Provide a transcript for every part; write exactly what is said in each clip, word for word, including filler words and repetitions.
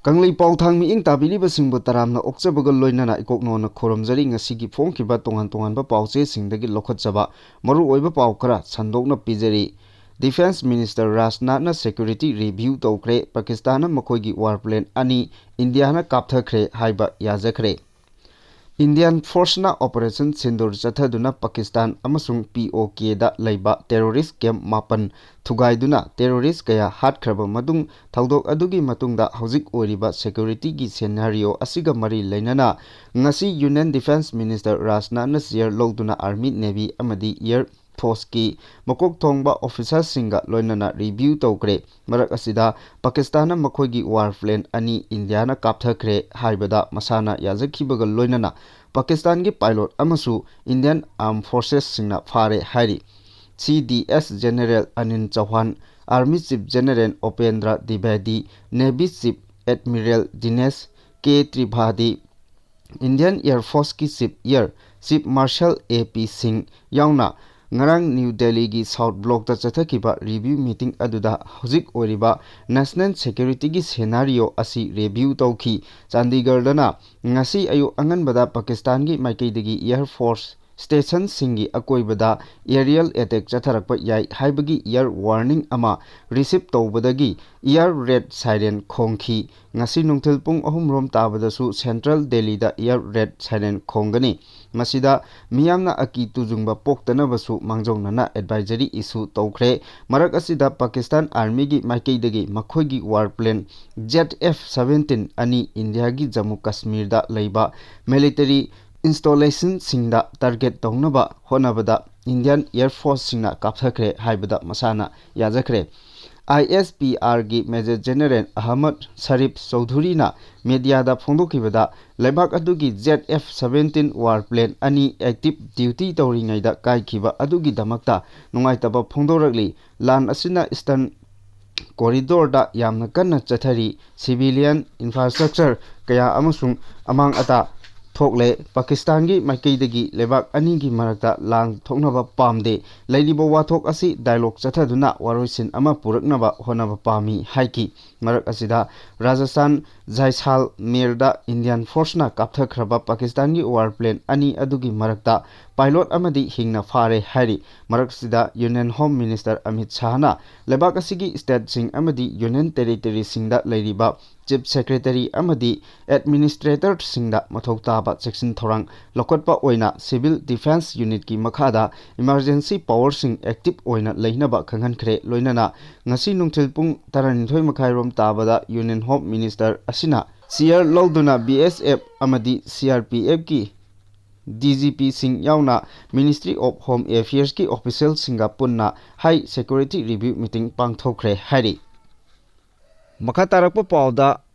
ꯀꯪꯂꯩ ꯄꯥꯎ ꯊꯥꯡ ꯃꯤꯠꯌꯦꯡ ꯇꯥꯕꯤꯔꯤꯕꯁꯤꯡꯕꯨ ꯇꯔꯥꯝꯅ ꯑꯣꯛꯆꯕꯒ ꯂꯣꯏꯅꯅ ꯏꯀꯣꯛ ꯅꯣꯟꯅ ꯈꯨꯔꯨꯝꯖꯔꯤ꯫ ꯉꯁꯤꯒꯤ ꯐꯣꯡꯈꯤꯕ ꯇꯣꯉꯥꯟ ꯇꯣꯉꯥꯟꯕ ꯄꯥꯎꯆꯦꯁꯤꯡꯗꯒꯤ ꯂꯧꯈꯠꯆꯕ ꯃꯔꯨꯑꯣꯏꯕ ꯄꯥꯎ ꯈꯔ ꯁꯟꯗꯣꯛꯅ ꯄꯤꯖꯔꯤ꯫ Defence Minister ꯔꯥꯖꯅꯥꯊꯅ security review ꯇꯧꯈ꯭ꯔꯦ꯫ ꯄꯥꯀꯤꯁꯇꯥꯟꯅ ꯃꯈꯣꯏꯒꯤ war plane ꯑꯅꯤ ꯏꯟꯗꯤꯌꯥꯅ ꯀꯥꯞꯊꯈ꯭ꯔꯦ ꯍꯥꯏꯕ ꯌꯥꯖꯈ꯭ꯔꯦ꯫ Indian forceꯅ Operation Sindoor ꯆꯠꯊꯗꯨꯅ ꯄꯥꯀꯤꯁꯇꯥꯟ ꯑꯃꯁꯨꯡ P O Kꯗ ꯂꯩꯕ terrorist camp ꯃꯥꯄꯟ ꯊꯨꯒꯥꯏꯗꯨꯅ terrorist ꯀꯌꯥ ꯍꯥꯠꯈ꯭ꯔꯕ ꯃꯇꯨꯡ, ꯊꯧꯗꯣꯛ ꯑꯗꯨꯒꯤ ꯃꯇꯨꯡꯗ ꯍꯧꯖꯤꯛ ꯑꯣꯏꯔꯤꯕ securityꯒꯤ scenario ꯑꯁꯤꯒ ꯃꯔꯤ ꯂꯩꯅꯅ ꯉꯁꯤ Union Defence Minister ꯔꯥꯖꯅꯥꯊꯅ chair ꯂꯧꯗꯨꯅ Army, Navy ꯑꯃꯗꯤ Air Forceꯀꯤ ꯃꯀꯣꯛ ꯊꯣꯡꯕ officerꯁꯤꯡꯒ ꯂꯣꯏꯅꯅ review ꯇꯧꯈ꯭ꯔꯦ꯫ ꯃꯔꯛ ꯑꯁꯤꯗ ꯄꯥꯀꯤꯁꯇꯥꯟꯅ ꯃꯈꯣꯏꯒꯤ war plane ꯑꯅꯤ ꯏꯟꯗꯤꯌꯥꯅ ꯀꯥꯞꯊꯈ꯭ꯔꯦ ꯍꯥꯏꯕꯗ ꯃꯁꯥꯅ ꯌꯥꯖꯈꯤꯕꯒ ꯂꯣꯏꯅꯅ ꯄꯥꯀꯤꯁꯇꯥꯟꯒꯤ pilot ꯑꯃꯁꯨ Indian Armed Forcesꯁꯤꯡꯅ ꯐꯥꯔꯦ ꯍꯥꯏꯔꯤ꯫ C D S General Anil Chauhan, Army Chief General Upendra Dwivedi, Navy Chief Admiral Dinesh K Tripathi, Indian Air Forceꯀꯤ Chief Air Chief Marshal A P Singh ꯌꯥꯎꯅ ꯉꯔꯥꯡ new ꯗꯦꯜꯂꯤꯒꯤ South Blockꯇ ꯆꯠꯊꯈꯤꯕ review meeting ꯑꯗꯨꯗ ꯍꯧꯖꯤꯛ ꯑꯣꯏꯔꯤꯕ national securityꯒꯤ scenario ꯑꯁꯤ review ꯇꯧꯈꯤ꯫ ꯆꯥꯟꯗꯤꯒꯔꯗꯅ ꯉꯁꯤ ꯑꯌꯨꯛ ꯑꯉꯟꯕꯗ ꯄꯥꯀꯤꯁꯇꯥꯟꯒꯤ ꯃꯥꯏꯀꯩꯗꯒꯤ Air Force stationꯁꯤꯡꯒꯤ ꯑꯀꯣꯏꯕꯗ aerial attack ꯆꯠꯊꯔꯛꯄ ꯌꯥꯏ ꯍꯥꯏꯕꯒꯤ air warning ꯑꯃ receive ꯇꯧꯕꯗꯒꯤ air raid siren ꯈꯣꯡꯈꯤ꯫ ꯉꯁꯤ ꯅꯨꯡꯊꯤꯜ ꯄꯨꯡ ꯑꯍꯨꯝ ꯔꯣꯝ ꯇꯥꯕꯗꯁꯨ Central Delhiꯗ air raid siren ꯈꯣꯡꯒꯅꯤ꯫ ꯃꯁꯤꯗ ꯃꯤꯌꯥꯝꯅ ꯑꯀꯤ ꯇꯨꯖꯨꯡꯕ ꯄꯣꯛꯇꯅꯕꯁꯨ ꯃꯥꯡꯖꯧꯅꯅ advisory issue ꯇꯧꯈ꯭ꯔꯦ꯫ ꯃꯔꯛ ꯑꯁꯤꯗ Pakistan Armyꯒꯤ ꯃꯥꯏꯀꯩꯗꯒꯤ ꯃꯈꯣꯏꯒꯤ war plane Z F seventeen ꯑꯅꯤ ꯏꯟꯗꯤꯌꯥꯒꯤ ꯖꯝꯃꯨ ꯀꯥꯁꯃꯤꯔꯗ ꯂꯩꯕ military installationꯁꯤꯡꯗ target ꯇꯧꯅꯕ ꯍꯣꯠꯅꯕꯗ Indian Air Forceꯁꯤꯡꯅ ꯀꯥꯞꯊꯈ꯭ꯔꯦ ꯍꯥꯏꯕꯗ ꯃꯁꯥꯅ ꯌꯥꯖꯈ꯭ꯔꯦ꯫ I S P Rꯒꯤ Major General Ahmad Sharif ꯆꯧꯙꯨꯔꯤꯅ mediaꯗ ꯐꯣꯡꯗꯣꯛꯈꯤꯕꯗ, ꯂꯩꯕꯥꯛ ꯑꯗꯨꯒꯤ Z F seventeen war plane ꯑꯅꯤ active duty ꯇꯧꯔꯤꯉꯩꯗ ꯀꯥꯏꯈꯤꯕ ꯑꯗꯨꯒꯤꯗꯃꯛꯇ ꯅꯨꯡꯉꯥꯏꯇꯕ ꯐꯣꯡꯗꯣꯔꯛꯂꯤ꯫ ꯂꯥꯟ ꯑꯁꯤꯅ Eastern Corridorꯗ ꯌꯥꯝꯅ ꯀꯟꯅ ꯆꯠꯊꯔꯤ꯫ Civilian infrastructure ꯀꯌꯥ ꯑꯃꯁꯨꯡ ꯑꯃꯥꯡ ꯑꯇꯥ ꯊꯣꯛꯂꯦ꯫ ꯄꯥꯀꯤꯁꯇꯥꯟꯒꯤ ꯃꯥꯏꯀꯩꯗꯒꯤ ꯂꯩꯕꯥꯛ ꯑꯅꯤꯒꯤ ꯃꯔꯛꯇ ꯂꯥꯟ ꯊꯣꯛꯅꯕ ꯄꯥꯝꯗꯦ꯫ ꯂꯩꯔꯤꯕ ꯋꯥꯊꯣꯛ ꯑꯁꯤ ꯗꯥꯏꯂꯣꯒ ꯆꯠꯊꯗꯨꯅ ꯋꯥꯔꯣꯏꯁꯤꯟ ꯑꯃ ꯄꯨꯔꯛꯅꯕ ꯍꯣꯠꯅꯕ ꯄꯥꯝꯃꯤ ꯍꯥꯏꯈꯤ꯫ ꯃꯔꯛ ꯑꯁꯤꯗ ꯔꯥꯖꯁꯊꯥꯟ ꯖꯥꯏꯁꯥꯜꯃꯦꯔꯗ ꯏꯟꯗꯤꯌꯥꯟ ꯐꯣꯔꯁꯅ ꯀꯥꯞꯊꯈ꯭ꯔꯕ ꯄꯥꯀꯤꯁꯇꯥꯟꯒꯤ ꯋꯥꯔ ꯄ꯭ꯂꯦꯟ ꯑꯅꯤ ꯑꯗꯨꯒꯤ ꯃꯔꯛꯇ ꯄꯥꯏꯂꯣꯠ ꯑꯃꯗꯤ ꯍꯤꯡꯅ ꯐꯥꯔꯦ ꯍꯥꯏꯔꯤ꯫ ꯃꯔꯛ ꯑꯁꯤꯗ ꯌꯨꯅꯤꯌꯟ ꯍꯣꯝ ꯃꯤꯅꯤꯁꯇꯔ ꯑꯃꯤꯠ ꯁꯥꯍꯅ ꯂꯩꯕꯥꯛ ꯑꯁꯤꯒꯤ ꯁ꯭ꯇꯦꯠꯁꯤꯡ ꯑꯃꯗꯤ ꯌꯨꯅꯤꯌꯟ ꯇꯦꯔꯤꯇꯣꯔꯤꯁꯤꯡꯗ ꯂꯩꯔꯤꯕ ꯆꯤꯐ ꯁꯦꯀ꯭ꯔꯦꯇꯔꯤ ꯑꯃꯗꯤ ꯑꯦꯗꯃꯤꯅꯤꯁꯇ꯭ꯔꯦꯇꯔꯁꯤꯡꯗ ꯃꯊꯧ ꯇꯥꯕ ꯆꯦꯛꯁꯤꯟ ꯊꯧꯔꯥꯡ ꯂꯧꯈꯠꯄ ꯑꯣꯏꯅ ꯁꯤꯚꯤꯜ ꯗꯤꯐꯦꯟꯁ ꯌꯨꯅꯤꯠꯀꯤ ꯃꯈꯥꯗ ꯏꯃꯥꯔꯖꯦꯟꯁꯤ ꯄꯥꯋꯔꯁꯤꯡ ꯑꯦꯛꯇꯤꯚ ꯑꯣꯏꯅ ꯂꯩꯅꯕ ꯈꯪꯍꯟꯈ꯭ꯔꯦ꯫ ꯂꯣꯏꯅꯅ ꯉꯁꯤ ꯅꯨꯡꯊꯤꯜ ꯄꯨꯡ ꯇꯔꯥꯅꯤꯊꯣꯏ ꯃꯈꯥꯏꯔꯣꯝ ꯇꯥꯕꯗ ꯌꯨꯅꯤꯌꯟ ꯍꯣꯝ ꯃꯤꯅꯤꯁꯇꯔ ꯑꯁꯤꯅ ꯆꯤꯌꯔ ꯂꯧꯗꯨꯅ ꯕꯤ ꯑꯦꯁ ꯑꯦꯐ ꯑꯃꯗꯤ C R P ꯑꯦꯐꯀꯤ D G ꯄꯤꯁꯤꯡ ꯌꯥꯎꯅ ꯃꯤꯅꯤꯁꯇ꯭ꯔꯤ ꯑꯣꯐ ꯍꯣꯝ ꯑꯦꯐꯤꯌꯔꯁꯀꯤ ꯑꯣꯐꯤꯁꯤꯌꯦꯜꯁꯤꯡꯒ ꯄꯨꯟꯅ ꯍꯥꯏ ꯁꯦꯀ꯭ꯌꯨꯔꯤꯇꯤ ꯔꯤꯚ꯭ꯌꯨ ꯃꯤꯇꯤꯡ ꯄꯥꯡꯊꯣꯛꯈ꯭ꯔꯦ ꯍꯥꯏꯔꯤ꯫ ꯃꯈꯥ ꯇꯥꯔꯛꯄ ꯄꯥꯎꯗ,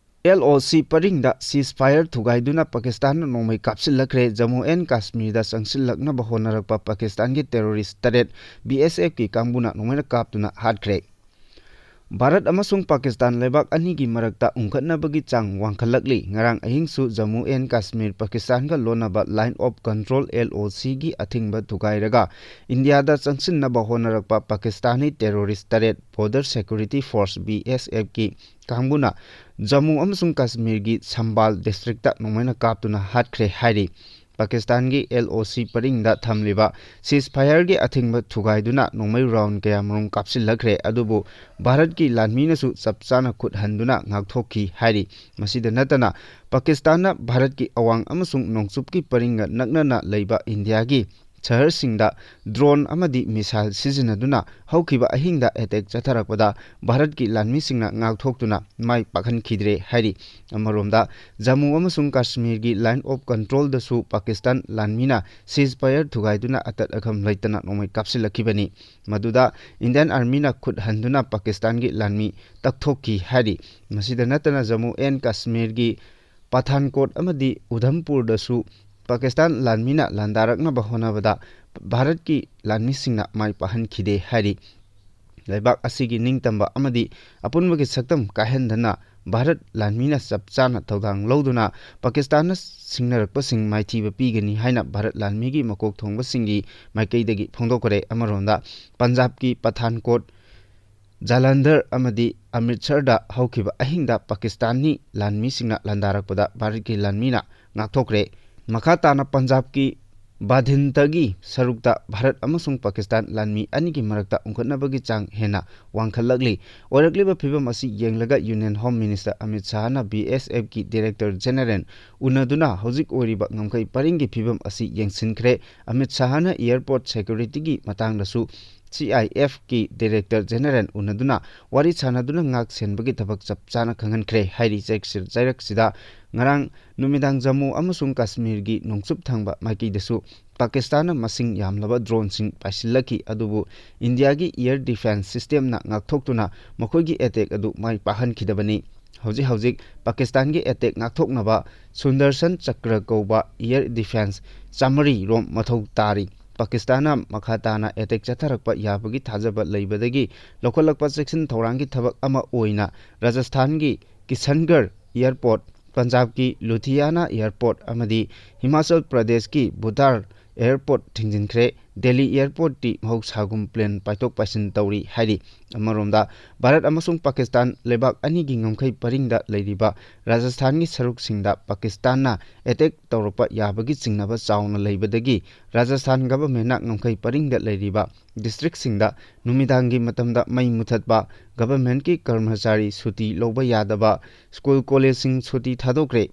ꯑꯦꯜ ꯑꯣ ꯁꯤ ꯄꯔꯤꯡꯗ ꯁꯤꯖ ꯐꯥꯌꯔ ꯊꯨꯒꯥꯏꯗꯨꯅ ꯄꯥꯀꯤꯁꯇꯥꯟꯅ ꯅꯣꯡꯃꯩ ꯀꯥꯞꯁꯤꯜꯂꯛꯈ꯭ꯔꯦ꯫ ꯖꯝꯃꯨ ꯑꯦꯟ ꯀꯥꯁꯃꯤꯔꯗ ꯆꯪꯁꯤꯜꯂꯛꯅꯕ ꯍꯣꯠꯅꯔꯛꯄ ꯄꯥꯀꯤꯁꯇꯥꯟꯒꯤ ꯇꯦꯔꯣꯔꯤꯁ ꯇꯔꯦꯠ ꯕꯤ ꯑꯦꯁ ꯑꯦꯐꯀꯤ ꯀꯥꯡꯕꯨꯅ ꯅꯣꯡꯃꯩꯅ ꯀꯥꯞꯇꯨꯅ ꯍꯥꯠꯈ꯭ꯔꯦ꯫ ꯚꯥꯔꯠ ꯑꯃꯁꯨꯡ ꯄꯥꯀꯤꯁꯇꯥꯟ ꯂꯩꯕꯥꯛ ꯑꯅꯤꯒꯤ ꯃꯔꯛꯇ ꯎꯪꯈꯠꯅꯕꯒꯤ ꯆꯥꯡ ꯋꯥꯡꯈꯠꯂꯛꯂꯤ꯫ ꯉꯔꯥꯡ ꯑꯍꯤꯡꯁꯨ ꯖꯝꯃꯨ ꯑꯦꯟ ꯀꯥꯁꯃꯤꯔ ꯄꯥꯀꯤꯁꯇꯥꯟꯒ ꯂꯣꯟꯅꯕ ꯂꯥꯏꯟ ꯑꯣꯐ ꯀꯟꯇ꯭ꯔꯣꯜ, ꯑꯦꯜ ꯑꯣ ꯁꯤꯒꯤ ꯑꯊꯤꯡꯕ ꯊꯨꯒꯥꯏꯔꯒ ꯏꯟꯗꯤꯌꯥꯗ ꯆꯪꯁꯤꯟꯅꯕ ꯍꯣꯠꯅꯔꯛꯄ ꯄꯥꯀꯤꯁꯇꯥꯅꯤ ꯇꯦꯔꯣꯔꯤꯁ ꯇꯔꯦꯠ ꯕꯣꯔꯗꯔ ꯁꯦꯀ꯭ꯌꯨꯔꯤꯇꯤ ꯐꯣꯔꯁ, ꯕꯤ ꯑꯦꯁ ꯑꯦꯐꯀꯤ ꯀꯥꯡꯕꯨꯅ ꯖꯝꯃꯨ ꯑꯃꯁꯨꯡ ꯀꯥꯁꯃꯤꯔꯒꯤ ꯁꯝꯕꯥꯜ ꯗꯤꯁꯇ꯭ꯔꯤꯛꯇ ꯅꯣꯡꯃꯩꯅ ꯀꯥꯞꯇꯨꯅ ꯍꯥꯠꯈ꯭ꯔꯦ ꯍꯥꯏꯔꯤ꯫ ꯄꯥꯀꯤꯁꯇꯥꯟꯒꯤ ꯑꯦꯜ ꯑꯣ ꯁꯤ ꯄꯔꯤꯡꯗ ꯊꯝꯂꯤꯕ ꯁꯤꯖ ꯐꯥꯌꯔꯒꯤ ꯑꯊꯤꯡꯕ ꯊꯨꯒꯥꯏꯗꯨꯅ ꯅꯣꯡꯃꯩ ꯔꯥꯎꯟ ꯀꯌꯥꯃꯔꯨꯝ ꯀꯥꯞꯁꯤꯜꯂꯛꯈ꯭ꯔꯦ, ꯑꯗꯨꯕꯨ ꯚꯥꯔꯠꯀꯤ ꯂꯥꯟꯃꯤꯅꯁꯨ ꯆꯞ ꯆꯥꯅ ꯈꯨꯠ ꯍꯟꯗꯨꯅ ꯉꯥꯛꯊꯣꯛꯈꯤ ꯍꯥꯏꯔꯤ꯫ ꯃꯁꯤꯗ ꯅꯠꯇꯅ, ꯄꯥꯀꯤꯁꯇꯥꯟꯅ ꯚꯥꯔꯠꯀꯤ ꯑꯋꯥꯡ ꯑꯃꯁꯨꯡ ꯅꯣꯡꯆꯨꯞꯀꯤ ꯄꯔꯤꯡꯒ ꯅꯛꯅꯅ ꯂꯩꯕ ꯏꯟꯗꯤꯌꯥꯒꯤ ꯁꯍꯔꯁꯤꯡꯗ ꯗ꯭ꯔꯣꯟ ꯑꯃꯗꯤ ꯃꯤꯁꯥꯏꯜ ꯁꯤꯖꯤꯟꯅꯗꯨꯅ ꯍꯧꯈꯤꯕ ꯑꯍꯤꯡꯗ ꯑꯦꯇꯦꯛ ꯆꯠꯊꯔꯛꯄꯗ ꯚꯥꯔꯠꯀꯤ ꯂꯥꯟꯃꯤꯁꯤꯡꯅ ꯉꯥꯛꯊꯣꯛꯇꯨꯅ ꯃꯥꯏ ꯄꯥꯛꯍꯟꯈꯤꯗ꯭ꯔꯦ ꯍꯥꯏꯔꯤ꯫ ꯑꯃꯔꯣꯝꯗ, ꯖꯝꯃꯨ ꯑꯃꯁꯨꯡ ꯀꯥꯁꯃꯤꯔꯒꯤ line of ꯀꯟꯇ꯭ꯔꯣꯜꯗꯁꯨ Pakistan ꯂꯥꯟꯃꯤꯅ Shija Fire ꯊꯨꯒꯥꯏꯗꯨꯅ ꯑꯇꯠ ꯑꯈꯝ ꯂꯩꯇꯅ ꯅꯣꯡꯃꯩ ꯀꯥꯞꯁꯤꯜꯂꯛꯈꯤꯕꯅꯤ꯫ ꯃꯗꯨꯗ ꯏꯟꯗꯤꯌꯟ ꯑꯥꯔꯃꯤꯅ ꯈꯨꯠ ꯍꯟꯗꯨꯅ ꯄꯥꯀꯤꯁꯇꯥꯟꯒꯤ ꯂꯥꯟꯃꯤ ꯇꯛꯊꯣꯛꯈꯤ ꯍꯥꯏꯔꯤ꯫ ꯃꯁꯤꯗ ꯅꯠꯇꯅ, ꯖꯝꯃꯨ ꯑꯦꯟ ꯀꯥꯁꯃꯤꯔꯒꯤ ꯄꯊꯥꯟꯀꯣꯠ ꯑꯃꯗꯤ ꯎꯙꯝꯄꯨꯔꯗꯁꯨ ꯄꯥꯀꯤꯁꯇꯥꯟ ꯂꯥꯟꯃꯤꯅ ꯂꯥꯟꯗꯥꯔꯛꯅꯕ ꯍꯣꯠꯅꯕꯗ ꯚꯥꯔꯠꯀꯤ ꯂꯥꯟꯃꯤꯁꯤꯡꯅ ꯃꯥꯏ ꯄꯥꯛꯍꯟꯈꯤꯗꯦ ꯍꯥꯏꯔꯤ꯫ ꯂꯩꯕꯥꯛ ꯑꯁꯤꯒꯤ ꯅꯤꯡꯇꯝꯕ ꯑꯃꯗꯤ ꯑꯄꯨꯟꯕꯒꯤ ꯁꯛꯇꯝ ꯀꯥꯏꯍꯟꯗꯅ ꯚꯥꯔꯠ ꯂꯥꯟꯃꯤꯅ ꯆꯞ ꯆꯥꯅ ꯊꯧꯗꯥꯡ ꯂꯧꯗꯨꯅ ꯄꯥꯀꯤꯁꯇꯥꯟꯅ ꯁꯤꯡꯅꯔꯛꯄꯁꯤꯡ ꯃꯥꯏꯊꯤꯕ ꯄꯤꯒꯅꯤ ꯍꯥꯏꯅ ꯚꯥꯔꯠ ꯂꯥꯟꯃꯤꯒꯤ ꯃꯀꯣꯛ ꯊꯣꯡꯕꯁꯤꯡꯒꯤ ꯃꯥꯏꯀꯩꯗꯒꯤ ꯐꯣꯡꯗꯣꯛꯈ꯭ꯔꯦ꯫ ꯑꯃꯔꯣꯝꯗ, ꯄꯟꯖꯥꯕꯀꯤ ꯄꯊꯥꯟꯀꯣꯠ, ꯖꯂꯟꯙꯔ ꯑꯃꯗꯤ ꯑꯃ꯭ꯔꯤꯠꯁꯔꯗ ꯍꯧꯈꯤꯕ ꯑꯍꯤꯡꯗ ꯄꯥꯀꯤꯁꯇꯥꯟꯒꯤ ꯂꯥꯟꯃꯤꯁꯤꯡꯅ ꯂꯥꯟꯗꯥꯔꯛꯄꯗ ꯚꯥꯔꯠꯀꯤ ꯂꯥꯟꯃꯤꯅ ꯉꯥꯛꯊꯣꯛꯈ꯭ꯔꯦ꯫ ꯃꯈꯥ ꯇꯥꯅ ꯄꯟꯖꯥꯕꯀꯤ ꯕꯥꯙꯤꯟꯗꯒꯤ ꯁꯔꯨꯛꯇ ꯚꯥꯔꯠ ꯑꯃꯁꯨꯡ ꯄꯥꯀꯤꯁꯇꯥꯟ ꯂꯥꯟꯃꯤ ꯑꯅꯤꯒꯤ ꯃꯔꯛꯇ ꯎꯪꯈꯠꯅꯕꯒꯤ ꯆꯥꯡ ꯍꯦꯟꯅ ꯋꯥꯡꯈꯠꯂꯛꯂꯤ꯫ ꯑꯣꯏꯔꯛꯂꯤꯕ ꯐꯤꯕꯝ ꯑꯁꯤ ꯌꯦꯡꯂꯒ Union Home Minister Amit ꯁꯥꯍꯅ BSFꯀꯤ Director General ꯎꯅꯗꯨꯅ ꯍꯧꯖꯤꯛ ꯑꯣꯏꯔꯤꯕ ꯉꯝꯈꯩ ꯄꯔꯤꯡꯒꯤ ꯐꯤꯕꯝ ꯑꯁꯤ ꯌꯦꯡꯁꯤꯟꯈ꯭ꯔꯦ꯫ ꯑꯃꯤꯠ ꯁꯥꯍꯅ airport securityꯒꯤ ꯃꯇꯥꯡꯗꯁꯨ CIFꯀꯤ Director General ꯎꯅꯗꯨꯅ ꯋꯥꯔꯤ ꯁꯥꯟꯅꯗꯨꯅ ꯉꯥꯛ ꯁꯦꯟꯕꯒꯤ ꯊꯕꯛ ꯆꯞ ꯆꯥꯅ ꯈꯪꯍꯟꯈ꯭ꯔꯦ ꯍꯥꯏꯔꯤ꯫ ꯆꯩꯔꯛꯁꯤ-, ꯆꯩꯔꯛꯁꯤꯗ ꯉꯔꯥꯡ ꯅꯨꯃꯤꯗꯥꯡ ꯖꯝꯃꯨ ꯑꯃꯁꯨꯡ ꯀꯥꯁꯃꯤꯔꯒꯤ ꯅꯣꯡꯆꯨꯞ ꯊꯪꯕ ꯃꯥꯏꯀꯩꯗꯁꯨ ꯄꯥꯀꯤꯁꯇꯥꯟꯅ ꯃꯁꯤꯡ ꯌꯥꯝꯂꯕ droneꯁꯤꯡ ꯄꯥꯏꯁꯤꯜꯂꯛꯈꯤ, ꯑꯗꯨꯕꯨ ꯏꯟꯗꯤꯌꯥꯒꯤ air defence systemꯅ ꯉꯥꯛꯊꯣꯛꯇꯨꯅ ꯃꯈꯣꯏꯒꯤ attack ꯑꯗꯨ ꯃꯥꯏ ꯄꯥꯛꯍꯟꯈꯤꯗꯕꯅꯤ꯫ ꯍꯧꯖꯤꯛ ꯍꯧꯖꯤꯛ ꯄꯥꯀꯤꯁꯇꯥꯟꯒꯤ attack ꯉꯥꯛꯊꯣꯛꯅꯕ ꯁꯨꯟꯗꯔꯁꯟ ꯆꯀ꯭ꯔ ꯀꯧꯕ air defence ꯆꯥꯃꯔꯤ ꯔꯣꯝ ꯃꯊꯧ ꯇꯥꯔꯤ꯫ ꯄꯥꯀꯤꯁꯇꯥꯟꯅ ꯃꯈꯥ ꯇꯥꯅ attack ꯆꯠꯊꯔꯛꯄ ꯌꯥꯕꯒꯤ ꯊꯥꯖꯕ ꯂꯩꯕꯗꯒꯤ ꯂꯧꯈꯠꯂꯛꯄ ꯆꯦꯛꯁꯤꯟ ꯊꯧꯔꯥꯡꯒꯤ ꯊꯕꯛ ꯑꯃ ꯑꯣꯏꯅ ꯔꯥꯖꯁꯊꯥꯟꯒꯤ ꯀꯤꯁꯟꯒꯔ airport, ꯄꯟꯖꯥꯕꯀꯤ ꯂꯨꯙꯤꯌꯥꯅꯥ airport ꯑꯃꯗꯤ ꯍꯤꯃꯥꯆꯜ ꯄ꯭ꯔꯗꯦꯁꯀꯤ ꯚꯨꯇꯥꯔ airport ꯊꯤꯡꯖꯤꯟꯈ꯭ꯔꯦ꯫ ꯗꯦꯜꯂꯤ airportꯇꯤ ꯃꯍꯧꯁꯥꯒꯨꯝ plane ꯄꯥꯏꯊꯣꯛ ꯄꯥꯏꯁꯤꯟ ꯇꯧꯔꯤ ꯍꯥꯏꯔꯤ꯫ ꯑꯃꯔꯣꯝꯗ, ꯚꯥꯔꯠ ꯑꯃꯁꯨꯡ ꯄꯥꯀꯤꯁꯇꯥꯟ ꯂꯩꯕꯥꯛ ꯑꯅꯤꯒꯤ ꯉꯝꯈꯩ ꯄꯔꯤꯡꯗ ꯂꯩꯔꯤꯕ ꯔꯥꯖꯁꯊꯥꯟꯒꯤ ꯁꯔꯨꯛꯁꯤꯡꯗ ꯄꯥꯀꯤꯁꯇꯥꯟꯅ attack ꯇꯧꯔꯛꯄ ꯌꯥꯕꯒꯤ ꯆꯤꯡꯅꯕ ꯆꯥꯎꯅ ꯂꯩꯕꯗꯒꯤ ꯔꯥꯖꯁꯊꯥꯟ governmentꯅ ꯉꯝꯈꯩ ꯄꯔꯤꯡꯗ ꯂꯩꯔꯤꯕ districtꯁꯤꯡꯗ ꯅꯨꯃꯤꯗꯥꯡꯒꯤ ꯃꯇꯝꯗ ꯃꯩ ꯃꯨꯊꯠꯄ, governmentꯀꯤ ꯀꯔꯃꯆꯥꯔꯤ ꯁꯨꯇꯤ ꯂꯧꯕ ꯌꯥꯗꯕ, school collegeꯁꯤꯡ ꯁꯨꯇꯤ ꯊꯥꯗꯣꯛꯈ꯭ꯔꯦ꯫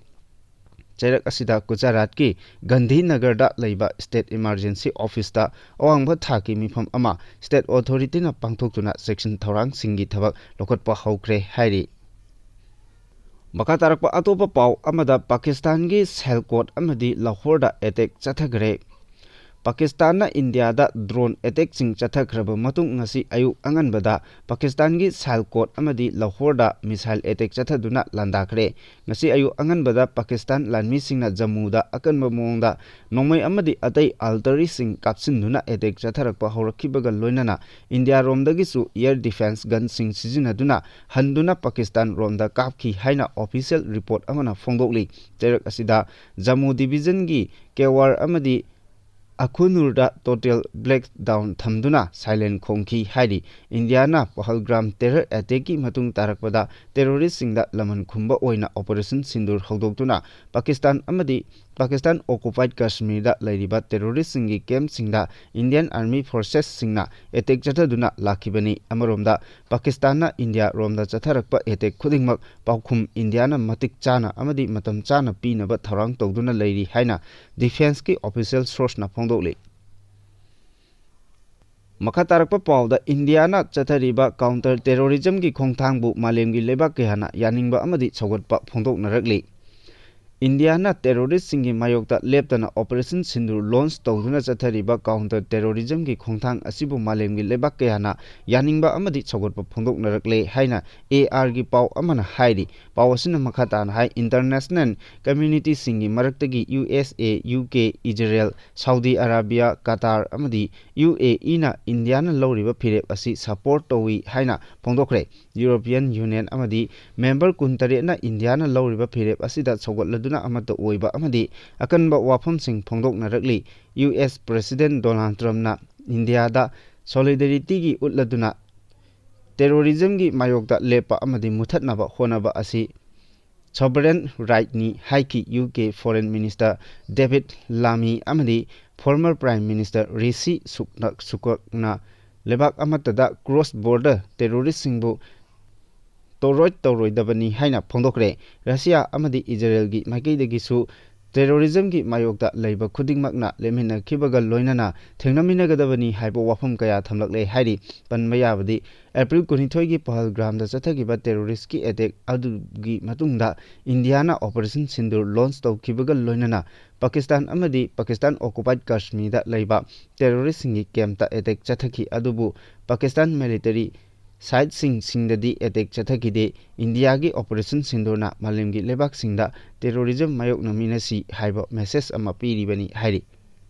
ꯆꯩꯔꯛ ꯑꯁꯤꯗ ꯒꯨꯖꯔꯥꯠꯀꯤ ꯒꯥꯟꯙꯤꯅꯒꯔꯗ ꯂꯩꯕ state emergency officeꯇ ꯑꯋꯥꯡꯕ ꯊꯥꯛꯀꯤ ꯃꯤꯐꯝ ꯑꯃ state authorityꯅ ꯄꯥꯡꯊꯣꯛꯇꯨꯅ ꯆꯦꯛꯁꯤꯟ ꯊꯧꯔꯥꯡꯁꯤꯡꯒꯤ ꯊꯕꯛ ꯂꯧꯈꯠꯄ ꯍꯧꯈ꯭ꯔꯦ ꯍꯥꯏꯔꯤ꯫ ꯃꯈꯥ ꯇꯥꯔꯛꯄ ꯑꯇꯣꯞꯄ ꯄꯥꯎ ꯑꯃꯗ, ꯄꯥꯀꯤꯁꯇꯥꯟꯒꯤ ꯁꯤꯌꯥꯜꯀꯣꯠ ꯑꯃꯗꯤ ꯂꯥꯍꯣꯔꯗ attack ꯆꯠꯊꯈ꯭ꯔꯦ꯫ ꯄꯥꯀꯤꯁꯇꯥꯟꯅ ꯏꯟꯗꯤꯌꯥꯗ drone attackꯁꯤꯡ ꯆꯠꯊꯈ꯭ꯔꯕ ꯃꯇꯨꯡ, ꯉꯁꯤ ꯑꯌꯨꯛ ꯑꯉꯟꯕꯗ ꯄꯥꯀꯤꯁꯇꯥꯟꯒꯤ ꯁꯥꯏꯜꯀꯣꯠ ꯑꯃꯗꯤ ꯂꯍꯣꯔꯗ missile attack ꯆꯠꯊꯗꯨꯅ ꯂꯥꯟꯗꯥꯈ꯭ꯔꯦ꯫ ꯉꯁꯤ ꯑꯌꯨꯛ ꯑꯉꯟꯕꯗ ꯄꯥꯀꯤꯁꯇꯥꯟ ꯂꯥꯟꯃꯤꯁꯤꯡꯅ ꯖꯝꯃꯨꯗ ꯑꯀꯟꯕ ꯃꯑꯣꯡꯗ ꯅꯣꯡꯃꯩ ꯑꯃꯗꯤ ꯑꯇꯩ artilleryꯁꯤꯡ ꯀꯥꯞꯁꯤꯟꯗꯨꯅ attack ꯆꯠꯊꯔꯛꯄ ꯍꯧꯔꯛꯈꯤꯕꯒ ꯂꯣꯏꯅꯅ ꯏꯟꯗꯤꯌꯥꯔꯣꯝꯗꯒꯤꯁꯨ air defence gunꯁꯤꯡ ꯁꯤꯖꯤꯟꯅꯗꯨꯅ ꯍꯟꯗꯨꯅ ꯄꯥꯀꯤꯁꯇꯥꯟ ꯔꯣꯝꯗ ꯀꯥꯞꯈꯤ ꯍꯥꯏꯅ official report ꯑꯃꯅ ꯐꯣꯡꯗꯣꯛꯂꯤ꯫ ꯆꯩꯔꯛ ꯑꯁꯤꯗ ꯖꯝꯃꯨ divisionꯒꯤ ꯀꯦꯋꯥꯔ ꯑꯃꯗꯤ ꯑꯈꯨꯅꯨꯔꯗ total black down ꯊꯝꯗꯨꯅ silent ꯈꯣꯡꯈꯤ ꯍꯥꯏꯔꯤ꯫ ꯏꯟꯗꯤꯌꯥꯅ ꯄꯍꯜꯒ꯭ꯔꯥꯝ terror attackꯀꯤ ꯃꯇꯨꯡ ꯇꯥꯔꯛꯄꯗ terroristꯁꯤꯡꯗ ꯂꯃꯟ ꯈꯨꯝꯕ ꯑꯣꯏꯅ Operation Sindoor ꯍꯧꯗꯣꯛꯇꯨꯅ ꯄꯥꯀꯤꯁꯇꯥꯟ ꯑꯃꯗꯤ ꯄꯥꯀꯤꯁꯇꯥꯟ occupied ꯀꯥꯁꯃꯤꯔꯗ ꯂꯩꯔꯤꯕ terroristꯁꯤꯡꯒꯤ campꯁꯤꯡꯗ Indian Army Forcesꯁꯤꯡꯅ attack ꯆꯠꯊꯗꯨꯅ ꯂꯥꯛꯈꯤꯕꯅꯤ꯫ ꯑꯃꯔꯣꯝꯗ, ꯄꯥꯀꯤꯁꯇꯥꯟꯅ ꯏꯟꯗꯤꯌꯥ ꯔꯣꯝꯗ ꯆꯠꯊꯔꯛꯄ attack ꯈꯨꯗꯤꯡꯃꯛ ꯄꯥꯎꯈꯨꯝ ꯏꯟꯗꯤꯌꯥꯅ ꯃꯇꯤꯛ ꯆꯥꯅ ꯑꯃꯗꯤ ꯃꯇꯝ ꯆꯥꯅ ꯄꯤꯅꯕ ꯊꯧꯔꯥꯡ ꯇꯧꯗꯨꯅ ꯂꯩꯔꯤ ꯍꯥꯏꯅ defenceꯀꯤ official sourceꯅ ꯐꯣꯡꯗꯣꯛꯂꯤ꯫ ꯃꯈꯥ ꯇꯥꯔꯛꯄ ꯄꯥꯎꯗ, ꯏꯟꯗꯤꯌꯥꯅ ꯆꯠꯊꯔꯤꯕ counter terrorismꯒꯤ ꯈꯣꯡꯊꯥꯡꯕꯨ ꯃꯥꯂꯦꯝꯒꯤ ꯂꯩꯕꯥꯛ ꯀꯌꯥꯅ ꯌꯥꯅꯤꯡꯕ ꯑꯃꯗꯤ ꯁꯧꯒꯠꯄ ꯐꯣꯡꯗꯣꯛꯅꯔꯛꯂꯤ꯫ ꯏꯟꯗꯤꯌꯥꯅ terroristꯁꯤꯡꯒꯤ ꯃꯥꯌꯣꯛꯇ ꯂꯦꯞꯇꯅ Operation Sindoor launch ꯇꯧꯗꯨꯅ ꯆꯠꯊꯔꯤꯕ counter terrorismꯒꯤ ꯈꯣꯡꯊꯥꯡ ꯑꯁꯤꯕꯨ ꯃꯥꯂꯦꯝꯒꯤ ꯂꯩꯕꯥꯛ ꯀꯌꯥꯅ ꯌꯥꯅꯤꯡꯕ ꯑꯃꯗꯤ ꯁꯧꯒꯠꯄ ꯐꯣꯡꯗꯣꯛꯅꯔꯛꯂꯦ ꯍꯥꯏꯅ ARꯒꯤ ꯄꯥꯎ ꯑꯃꯅ ꯍꯥꯏꯔꯤ꯫ ꯄꯥꯎ ꯑꯁꯤꯅ ꯃꯈꯥ ꯇꯥꯅ ꯍꯥꯏ, international communityꯁꯤꯡꯒꯤ ꯃꯔꯛꯇꯒꯤ USA, UK, Israel, Saudi Arabia, Qatar ꯑꯃꯗꯤ UAEꯅ ꯏꯟꯗꯤꯌꯥꯅ ꯂꯧꯔꯤꯕ ꯐꯤꯔꯦꯞ ꯑꯁꯤ support ꯇꯧꯏ ꯍꯥꯏꯅ ꯐꯣꯡꯗꯣꯛꯈ꯭ꯔꯦ꯫ European Union ꯑꯃꯗꯤ member ꯀꯨꯟꯇꯔꯦꯠꯅ ꯏꯟꯗꯤꯌꯥꯅ ꯂꯧꯔꯤꯕ ꯐꯤꯔꯦꯞ ꯑꯁꯤꯗ ꯁꯧꯒꯠꯂꯗꯨꯅ ꯑꯃꯠꯇ ꯑꯣꯏꯕ ꯑꯃꯗꯤ ꯑꯀꯟꯕ ꯋꯥꯐꯝꯁꯤꯡ ꯐꯣꯡꯗꯣꯛꯅꯔꯛꯂꯤ꯫ US President Donald Trumpꯅ ꯏꯟꯗꯤꯌꯥꯗ solidarityꯒꯤ ꯎꯠꯂꯗꯨꯅ terrorismꯒꯤ ꯃꯥꯌꯣꯛꯇ ꯂꯦꯞꯄ ꯑꯃꯗꯤ ꯃꯨꯊꯠꯅꯕ ꯍꯣꯠꯅꯕ ꯑꯁꯤ sovereign rightꯅꯤ ꯍꯥꯏꯈꯤ꯫ UK Foreign Minister David Lammy ꯑꯃꯗꯤ former Prime Minister Rishi Sunak, Sunakꯅ ꯂꯩꯕꯥꯛ ꯑꯃꯠꯇꯗ cross border terroristꯁꯤꯡꯕꯨ tolerate ꯇꯧꯔꯣꯏꯗꯕꯅꯤ ꯍꯥꯏꯅ ꯐꯣꯡꯗꯣꯛꯈ꯭ꯔꯦ꯫ ꯔꯁꯤꯌꯥ ꯑꯃꯗꯤ ꯏꯖꯔꯦꯜꯒꯤ ꯃꯥꯏꯀꯩꯗꯒꯤꯁꯨ ꯇꯦꯔꯣꯔꯤꯖꯝꯒꯤ ꯃꯥꯌꯣꯛꯇ ꯂꯩꯕ ꯈꯨꯗꯤꯡꯃꯛꯅ ꯂꯦꯞꯃꯤꯟꯅꯈꯤꯕꯒ ꯂꯣꯏꯅꯅ ꯊꯦꯡꯅꯃꯤꯟꯅꯒꯗꯕꯅꯤ ꯍꯥꯏꯕ ꯋꯥꯐꯝ ꯀꯌꯥ ꯊꯝꯂꯛꯂꯦ ꯍꯥꯏꯔꯤ꯫ ꯄꯟꯕ ꯌꯥꯕꯗꯤ, ꯑꯦꯄ꯭ꯔꯤꯜ ꯀꯨꯟꯅꯤꯊꯣꯏꯒꯤ ꯄꯍꯜꯒ꯭ꯔꯥꯝꯗ ꯆꯠꯊꯈꯤꯕ ꯇꯦꯔꯣꯔꯤꯁꯀꯤ ꯑꯦꯇꯦꯛ ꯑꯗꯨꯒꯤ ꯃꯇꯨꯡꯗ ꯏꯟꯗꯤꯌꯥꯅ ꯑꯣꯄꯔꯦꯁꯟ ꯁꯤꯟꯗꯨꯔ ꯂꯣꯟꯆ ꯇꯧꯈꯤꯕꯒ ꯂꯣꯏꯅꯅ ꯄꯥꯀꯤꯁꯇꯥꯟ ꯑꯃꯗꯤ ꯄꯥꯀꯤꯁꯇꯥꯟ ꯑꯣꯀꯨꯄꯥꯏꯗ ꯀꯥꯁꯃꯤꯔꯗ ꯂꯩꯕ ꯇꯦꯔꯣꯔꯤꯁꯁꯤꯡꯒꯤ ꯀꯦꯝꯞꯇ ꯑꯦꯇꯦꯛ ꯆꯠꯊꯈꯤ꯫ ꯑꯗꯨꯕꯨ ꯄꯥꯀꯤꯁꯇꯥꯟ ꯃꯤꯂꯤꯇꯔꯤ ꯁꯥꯏꯠꯁꯤꯡ ꯁꯤꯡꯗꯗꯤ ꯑꯦꯇꯦꯛ ꯆꯠꯊꯈꯤꯗꯦ꯫ ꯏꯟꯗꯤꯌꯥꯒꯤ ꯑꯣꯄꯔꯦꯁꯟ ꯁꯤꯟꯗꯨꯔꯅ ꯃꯥꯂꯦꯝꯒꯤ ꯂꯩꯕꯥꯛꯁꯤꯡꯗ ꯇꯦꯔꯣꯔꯤꯖꯝ ꯃꯥꯌꯣꯛꯅꯃꯤꯟꯅꯁꯤ ꯍꯥꯏꯕ ꯃꯦꯁꯦꯖ ꯑꯃ ꯄꯤꯔꯤꯕꯅꯤ ꯍꯥꯏꯔꯤ꯫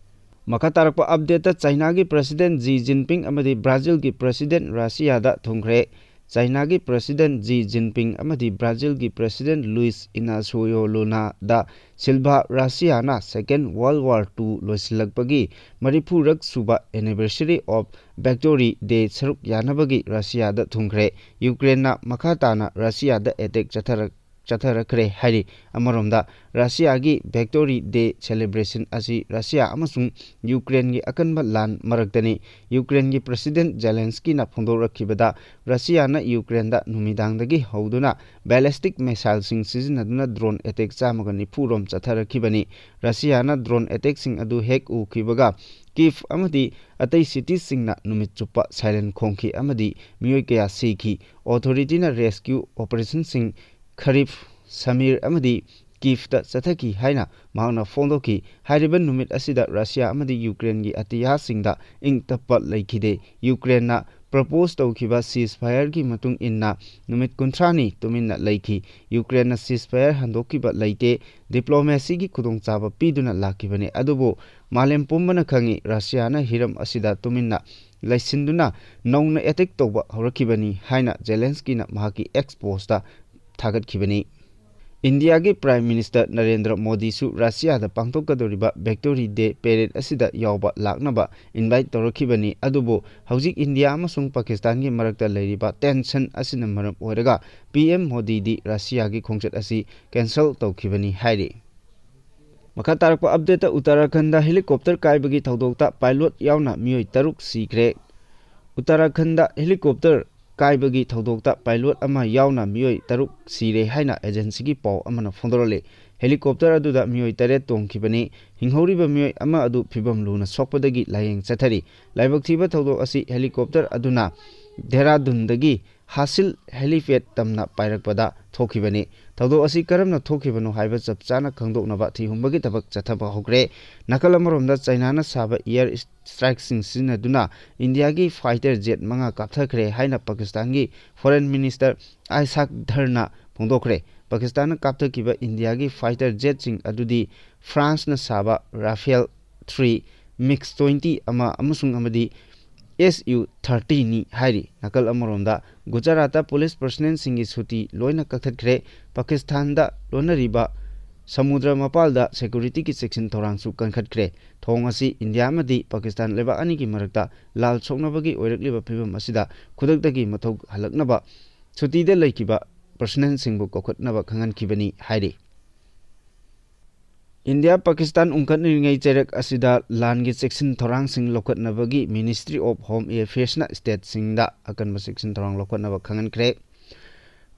ꯃꯈꯥ ꯇꯥꯔꯛꯄ ꯑꯞꯗꯦꯠꯇ, ꯆꯥꯏꯅꯥꯒꯤ ꯄ꯭ꯔꯁꯤꯗꯦꯟꯠ ꯖꯤ ꯖꯤꯟꯄꯤꯡ ꯑꯃꯗꯤ ꯕ꯭ꯔꯥꯖꯤꯜꯒꯤ ꯄ꯭ꯔꯁꯤꯗꯦꯟꯠ ꯔꯁꯤꯌꯥꯗ ꯊꯨꯡꯈ꯭ꯔꯦ꯫ ꯆꯥꯏꯅꯥꯒꯤ ꯄ꯭ꯔꯁꯤꯗꯦꯟꯠ ꯖꯤ ꯖꯤꯟꯄꯤꯡ ꯑꯃꯗꯤ ꯕ꯭ꯔꯥꯖꯤꯜꯒꯤ ꯄ꯭ꯔꯁꯤꯗꯦꯟꯠ ꯂꯨꯏꯁ ꯏꯅꯥꯁꯤꯌꯣ ꯂꯨꯅꯥ ꯗ Silva ꯔꯁꯤꯌꯥꯅ Second World War Two ꯂꯣꯏꯁꯤꯜꯂꯛꯄꯒꯤ ꯃꯔꯤꯐꯨꯔꯛ ꯁꯨꯕ Anniversary of Victory Day ꯁꯔꯨꯛ ꯌꯥꯅꯕꯒꯤ ꯔꯁꯤꯌꯥꯗ ꯊꯨꯡꯈ꯭ꯔꯦ꯫ ꯌꯨꯀ꯭ꯔꯦꯟꯅ ꯃꯈꯥ ꯇꯥꯅ ꯔꯁꯤꯌꯥꯗ ꯑꯦꯇꯦꯛ ꯆꯠꯊꯔꯛ-, ꯆꯠꯊꯔꯛꯈ꯭ꯔꯦ ꯍꯥꯏꯔꯤ꯫ ꯑꯃꯔꯣꯝꯗ, ꯔꯁꯤꯌꯥꯒꯤ Victory Day celebration ꯑꯁꯤ ꯔꯁꯤꯌꯥ ꯑꯃꯁꯨꯡ ꯌꯨꯀ꯭ꯔꯦꯟꯒꯤ ꯑꯀꯟꯕ ꯂꯥꯟ ꯃꯔꯛꯇꯅꯤ꯫ ꯌꯨꯀ꯭ꯔꯦꯟꯒꯤ ꯄ꯭ꯔꯁꯤꯗꯦꯟꯠ ꯖꯦꯂꯦꯟꯁꯀꯤꯅ ꯐꯣꯡꯗꯣꯔꯛꯈꯤꯕꯗ, ꯔꯁꯤꯌꯥꯅ ꯌꯨꯀ꯭ꯔꯦꯟꯗ ꯅꯨꯃꯤꯗꯥꯡꯗꯒꯤ ꯍꯧꯗꯨꯅ ꯕꯦꯂꯤꯁꯇꯤꯛ ꯃꯤꯁꯥꯏꯜꯁꯤꯡ ꯁꯤꯖꯤꯟꯅꯗꯨꯅ ꯗ꯭ꯔꯣꯟ ꯑꯦꯇꯦꯛ ꯆꯥꯝꯃꯒ ꯅꯤꯐꯨ ꯔꯣꯝ ꯆꯠꯊꯔꯛꯈꯤꯕꯅꯤ꯫ ꯔꯁꯤꯌꯥꯅ ꯗ꯭ꯔꯣꯟ ꯑꯦꯇꯦꯛꯁꯤꯡ ꯑꯗꯨ ꯍꯦꯛ ꯎꯈꯤꯕꯒ, ꯀꯤꯐ ꯑꯃꯗꯤ ꯑꯇꯩ ꯁꯤꯇꯤꯁꯤꯡꯅ ꯅꯨꯃꯤꯠ ꯆꯨꯞꯄ ꯁꯥꯏꯔꯦꯟ ꯈꯣꯡꯈꯤ ꯑꯃꯗꯤ ꯃꯤꯑꯣꯏ ꯀꯌꯥ ꯁꯤꯈꯤ꯫ ꯑꯣꯊꯣꯔꯤꯇꯤꯅ ꯔꯦꯁꯀ꯭ꯌꯨ ꯑꯣꯄꯔꯦꯁꯟꯁꯤꯡ ꯈꯔꯤꯐ, ꯁꯃꯤꯔ ꯑꯃꯗꯤ ꯀꯤꯐꯇ ꯆꯠꯊꯈꯤ ꯍꯥꯏꯅ ꯃꯍꯥꯛꯅ ꯐꯣꯡꯗꯣꯛꯈꯤ꯫ ꯍꯥꯏꯔꯤꯕ ꯅꯨꯃꯤꯠ ꯑꯁꯤꯗ ꯔꯁꯤꯌꯥ ꯑꯃꯗꯤ ꯌꯨꯀ꯭ꯔꯦꯟꯒꯤ ꯑꯇꯤꯌꯥꯁꯤꯡꯗ ꯏꯪ ꯇꯞꯄ ꯂꯩꯈꯤꯗꯦ꯫ ꯌꯨꯀ꯭ꯔꯦꯟꯅ ꯄ꯭ꯔꯄꯣꯖ ꯇꯧꯈꯤꯕ ceasefire ꯒꯤ ꯃꯇꯨꯡ ꯏꯟꯅ ꯅꯨꯃꯤꯠ ꯀꯨꯟꯊ꯭ꯔꯥꯅꯤ ꯇꯨꯃꯤꯟꯅ ꯂꯩꯈꯤ꯫ ꯌꯨꯀ꯭ꯔꯦꯟꯅ ceasefire ꯍꯟꯗꯣꯛꯈꯤꯕ ꯂꯩꯇꯦ꯫ ꯗꯤꯄ꯭ꯂꯣꯃꯦꯁꯤꯒꯤ ꯈꯨꯗꯣꯡꯆꯥꯕ ꯄꯤꯗꯨꯅ ꯂꯥꯛꯈꯤꯕꯅꯤ꯫ ꯑꯗꯨꯕꯨ ꯃꯥꯂꯦꯝ ꯄꯨꯝꯕꯅ ꯈꯪꯏ, ꯔꯁꯤꯌꯥꯅ ꯍꯤꯔꯝ ꯑꯁꯤꯗ ꯇꯨꯃꯤꯟꯅ ꯂꯩꯁꯤꯟꯗꯨꯅ ꯅꯧꯅ ꯑꯦꯇꯦꯛ ꯇꯧꯕ ꯍꯧꯔꯛꯈꯤꯕꯅꯤ ꯍꯥꯏꯅ ꯖꯦꯂꯦꯟꯁꯀꯤꯅ ꯃꯍꯥꯛꯀꯤ X ꯄꯣꯁꯇ ꯊꯥꯒꯠꯈꯤꯕꯅꯤ꯫ ꯏꯟꯗꯤꯌꯥꯒꯤ ꯄ꯭ꯔꯥꯏꯝ ꯃꯤꯅꯤꯁꯇꯔ ꯅꯔꯦꯟꯗ꯭ꯔ ꯃꯣꯗꯤꯁꯨ ꯔꯁꯤꯌꯥꯗ ꯄꯥꯡꯊꯣꯛꯀꯗꯧꯔꯤꯕ Victory Day parade ꯑꯁꯤꯗ ꯌꯥꯎꯕ ꯂꯥꯛꯅꯕ ꯏꯟꯚꯥꯏꯠ ꯇꯧꯔꯛꯈꯤꯕꯅꯤ꯫ ꯑꯗꯨꯕꯨ ꯍꯧꯖꯤꯛ ꯏꯟꯗꯤꯌꯥ ꯑꯃꯁꯨꯡ ꯄꯥꯀꯤꯁꯇꯥꯟꯒꯤ ꯃꯔꯛꯇ ꯂꯩꯔꯤꯕ ꯇꯦꯟꯁꯟ ꯑꯁꯤꯅ ꯃꯔꯝ ꯑꯣꯏꯔꯒ ꯄꯤ ꯑꯦꯝ ꯃꯣꯗꯤꯗꯤ ꯔꯁꯤꯌꯥꯒꯤ ꯈꯣꯡꯆꯠ ꯑꯁꯤ ꯀꯦꯟꯁꯦꯜ ꯇꯧꯈꯤꯕꯅꯤ ꯍꯥꯏꯔꯤ꯫ ꯃꯈꯥ ꯇꯥꯔꯛꯄ ꯑꯞꯗꯦꯠꯇ, ꯎꯠꯇꯔꯥꯈꯟꯗ ꯍꯦꯂꯤꯀꯣꯞꯇꯔ ꯀꯥꯏꯕꯒꯤ ꯊꯧꯗꯣꯛꯇ ꯄꯥꯏꯂꯣꯠ ꯌꯥꯎꯅ ꯃꯤꯑꯣꯏ ꯇꯔꯨꯛ ꯁꯤꯈ꯭ꯔꯦ꯫ ꯎꯠꯇꯔꯥꯈꯟꯗ ꯍꯦꯂꯤꯀꯣꯞꯇꯔ ꯀꯥꯏꯕꯒꯤ ꯊꯧꯗꯣꯛꯇ ꯄꯥꯏꯂꯣꯠ ꯑꯃ ꯌꯥꯎꯅ ꯃꯤꯑꯣꯏ ꯇꯔꯨꯛ ꯁꯤꯔꯦ ꯍꯥꯏꯅ ꯑꯦꯖꯦꯟꯁꯤꯒꯤ ꯄꯥꯎ ꯑꯃꯅ ꯐꯣꯡꯗꯣꯔꯛꯂꯤ꯫ ꯍꯦꯂꯤꯀꯣꯞꯇꯔ ꯑꯗꯨꯗ ꯃꯤꯑꯣꯏ ꯇꯔꯦꯠ ꯇꯣꯡꯈꯤꯕꯅꯤ꯫ ꯍꯤꯡꯍꯧꯔꯤꯕ ꯃꯤꯑꯣꯏ ꯑꯃ ꯑꯗꯨ ꯐꯤꯕꯝ ꯂꯨꯅ ꯁꯣꯛꯄꯗꯒꯤ ꯂꯥꯌꯦꯡ ꯆꯠꯊꯔꯤ꯫ ꯂꯥꯏꯕꯛ ꯊꯤꯕ ꯊꯧꯗꯣꯛ ꯑꯁꯤ ꯍꯦꯂꯤꯀꯣꯞꯇꯔ ꯑꯗꯨꯅ ꯗꯦꯍꯔꯥꯗꯨꯟꯗꯒꯤ ꯍꯥꯁꯤꯜ ꯍꯦꯂꯤꯄꯦꯗ ꯇꯝꯅ ꯄꯥꯏꯔꯛꯄꯗ ꯊꯣꯛꯈꯤꯕꯅꯤ꯫ ꯊꯧꯗꯣꯛ ꯑꯁꯤ ꯀꯔꯝꯅ ꯊꯣꯛꯈꯤꯕꯅꯣ ꯍꯥꯏꯕ ꯆꯞ ꯆꯥꯅ ꯈꯪꯗꯣꯛꯅꯕ ꯊꯤꯍꯨꯝꯕꯒꯤ ꯊꯕꯛ ꯆꯠꯊꯕ ꯍꯧꯈ꯭ꯔꯦ꯫ ꯅꯥꯀꯜ ꯑꯃꯔꯣꯝꯗ ꯆꯥꯏꯅꯥꯅ ꯁꯥꯕ ꯑꯦꯌꯔ ꯁ꯭ꯇ꯭ꯔꯥꯏꯛꯁꯤꯡ ꯁꯤꯖꯤꯟꯅꯗꯨꯅ ꯏꯟꯗꯤꯌꯥꯒꯤ ꯐꯥꯏꯇꯔ ꯖꯦꯠ ꯃꯉꯥ ꯀꯥꯞꯊꯈ꯭ꯔꯦ ꯍꯥꯏꯅ ꯄꯥꯀꯤꯁꯇꯥꯟꯒꯤ ꯐꯣꯔꯦꯟ ꯃꯤꯅꯤꯁꯇꯔ ꯑꯥꯏꯁꯥꯛ ꯙꯔꯅ ꯐꯣꯡꯗꯣꯛꯈ꯭ꯔꯦ꯫ ꯄꯥꯀꯤꯁꯇꯥꯟꯅ ꯀꯥꯞꯊꯈꯤꯕ ꯏꯟꯗꯤꯌꯥꯒꯤ ꯐꯥꯏꯇꯔ ꯖꯦꯠꯁꯤꯡ ꯑꯗꯨꯗꯤ ꯐ꯭ꯔꯥꯟꯁꯅ ꯁꯥꯕ ꯔꯥꯐꯦꯜ ꯊ꯭ꯔꯤ, ꯃꯤꯛꯁ ꯇ꯭ꯋꯦꯟꯇꯤ ꯑꯃ ꯑꯃꯁꯨꯡ ꯑꯃꯗꯤ ꯑꯦꯁ ꯌꯨ ꯊꯥꯔꯇꯤꯅꯤ ꯍꯥꯏꯔꯤ꯫ ꯅꯥꯀꯜ ꯑꯃꯔꯣꯝꯗ ꯒꯨꯖꯔꯥꯠꯇ ꯄꯨꯂꯤꯁ ꯄꯔꯁꯅꯦꯜꯁꯤꯡꯒꯤ ꯁꯨꯇꯤ ꯂꯣꯏꯅ ꯀꯛꯊꯠꯈ꯭ꯔꯦ꯫ ꯄꯥꯀꯤꯁꯇꯥꯟꯗ ꯂꯣꯟꯅꯔꯤꯕ ꯁꯃꯨꯗ꯭ꯔ ꯃꯄꯥꯜꯗ ꯁꯦꯀ꯭ꯌꯨꯔꯤꯇꯤꯒꯤ ꯆꯦꯛꯁꯤꯟ ꯊꯧꯔꯥꯡꯁꯨ ꯀꯟꯈꯠꯈ꯭ꯔꯦ꯫ ꯊꯧꯑꯣꯡ ꯑꯁꯤ ꯏꯟꯗꯤꯌꯥ ꯑꯃꯗꯤ ꯄꯥꯀꯤꯁꯇꯥꯟ ꯂꯩꯕꯥꯛ ꯑꯅꯤꯒꯤ ꯃꯔꯛꯇ ꯂꯥꯜ ꯁꯣꯛꯅꯕꯒꯤ ꯑꯣꯏꯔꯛꯂꯤꯕ ꯐꯤꯕꯝ ꯑꯁꯤꯗ ꯈꯨꯗꯛꯇꯒꯤ ꯃꯊꯧ ꯍꯜꯂꯛꯅꯕ ꯁꯨꯇꯤꯗ ꯂꯩꯈꯤꯕ ꯄꯔꯁꯅꯦꯜꯁꯤꯡꯕꯨ ꯀꯧꯈꯠꯅꯕ ꯈꯪꯍꯟꯈꯤꯕꯅꯤ ꯍꯥꯏꯔꯤ꯫ ꯏꯟꯗꯤꯌꯥ ꯄꯥꯀꯤꯁꯇꯥꯟ ꯎꯪꯈꯠꯅꯔꯤꯉꯩ ꯆꯩꯔꯛ ꯑꯁꯤꯗ ꯂꯥꯟꯒꯤ ꯆꯦꯛꯁꯤꯟ ꯊꯧꯔꯥꯡꯁꯤꯡ ꯂꯧꯈꯠꯅꯕꯒꯤ ꯃꯤꯅꯤꯁꯇ꯭ꯔꯤ ꯑꯣꯐ ꯍꯣꯝ ꯑꯦꯐꯤꯌꯔꯁꯅ ꯁ꯭ꯇꯦꯠꯁꯤꯡꯗ ꯑꯀꯟꯕ ꯆꯦꯛꯁꯤꯟ ꯊꯧꯔꯥꯡ ꯂꯧꯈꯠꯅꯕ ꯈꯪꯍꯟꯈ꯭ꯔꯦ꯫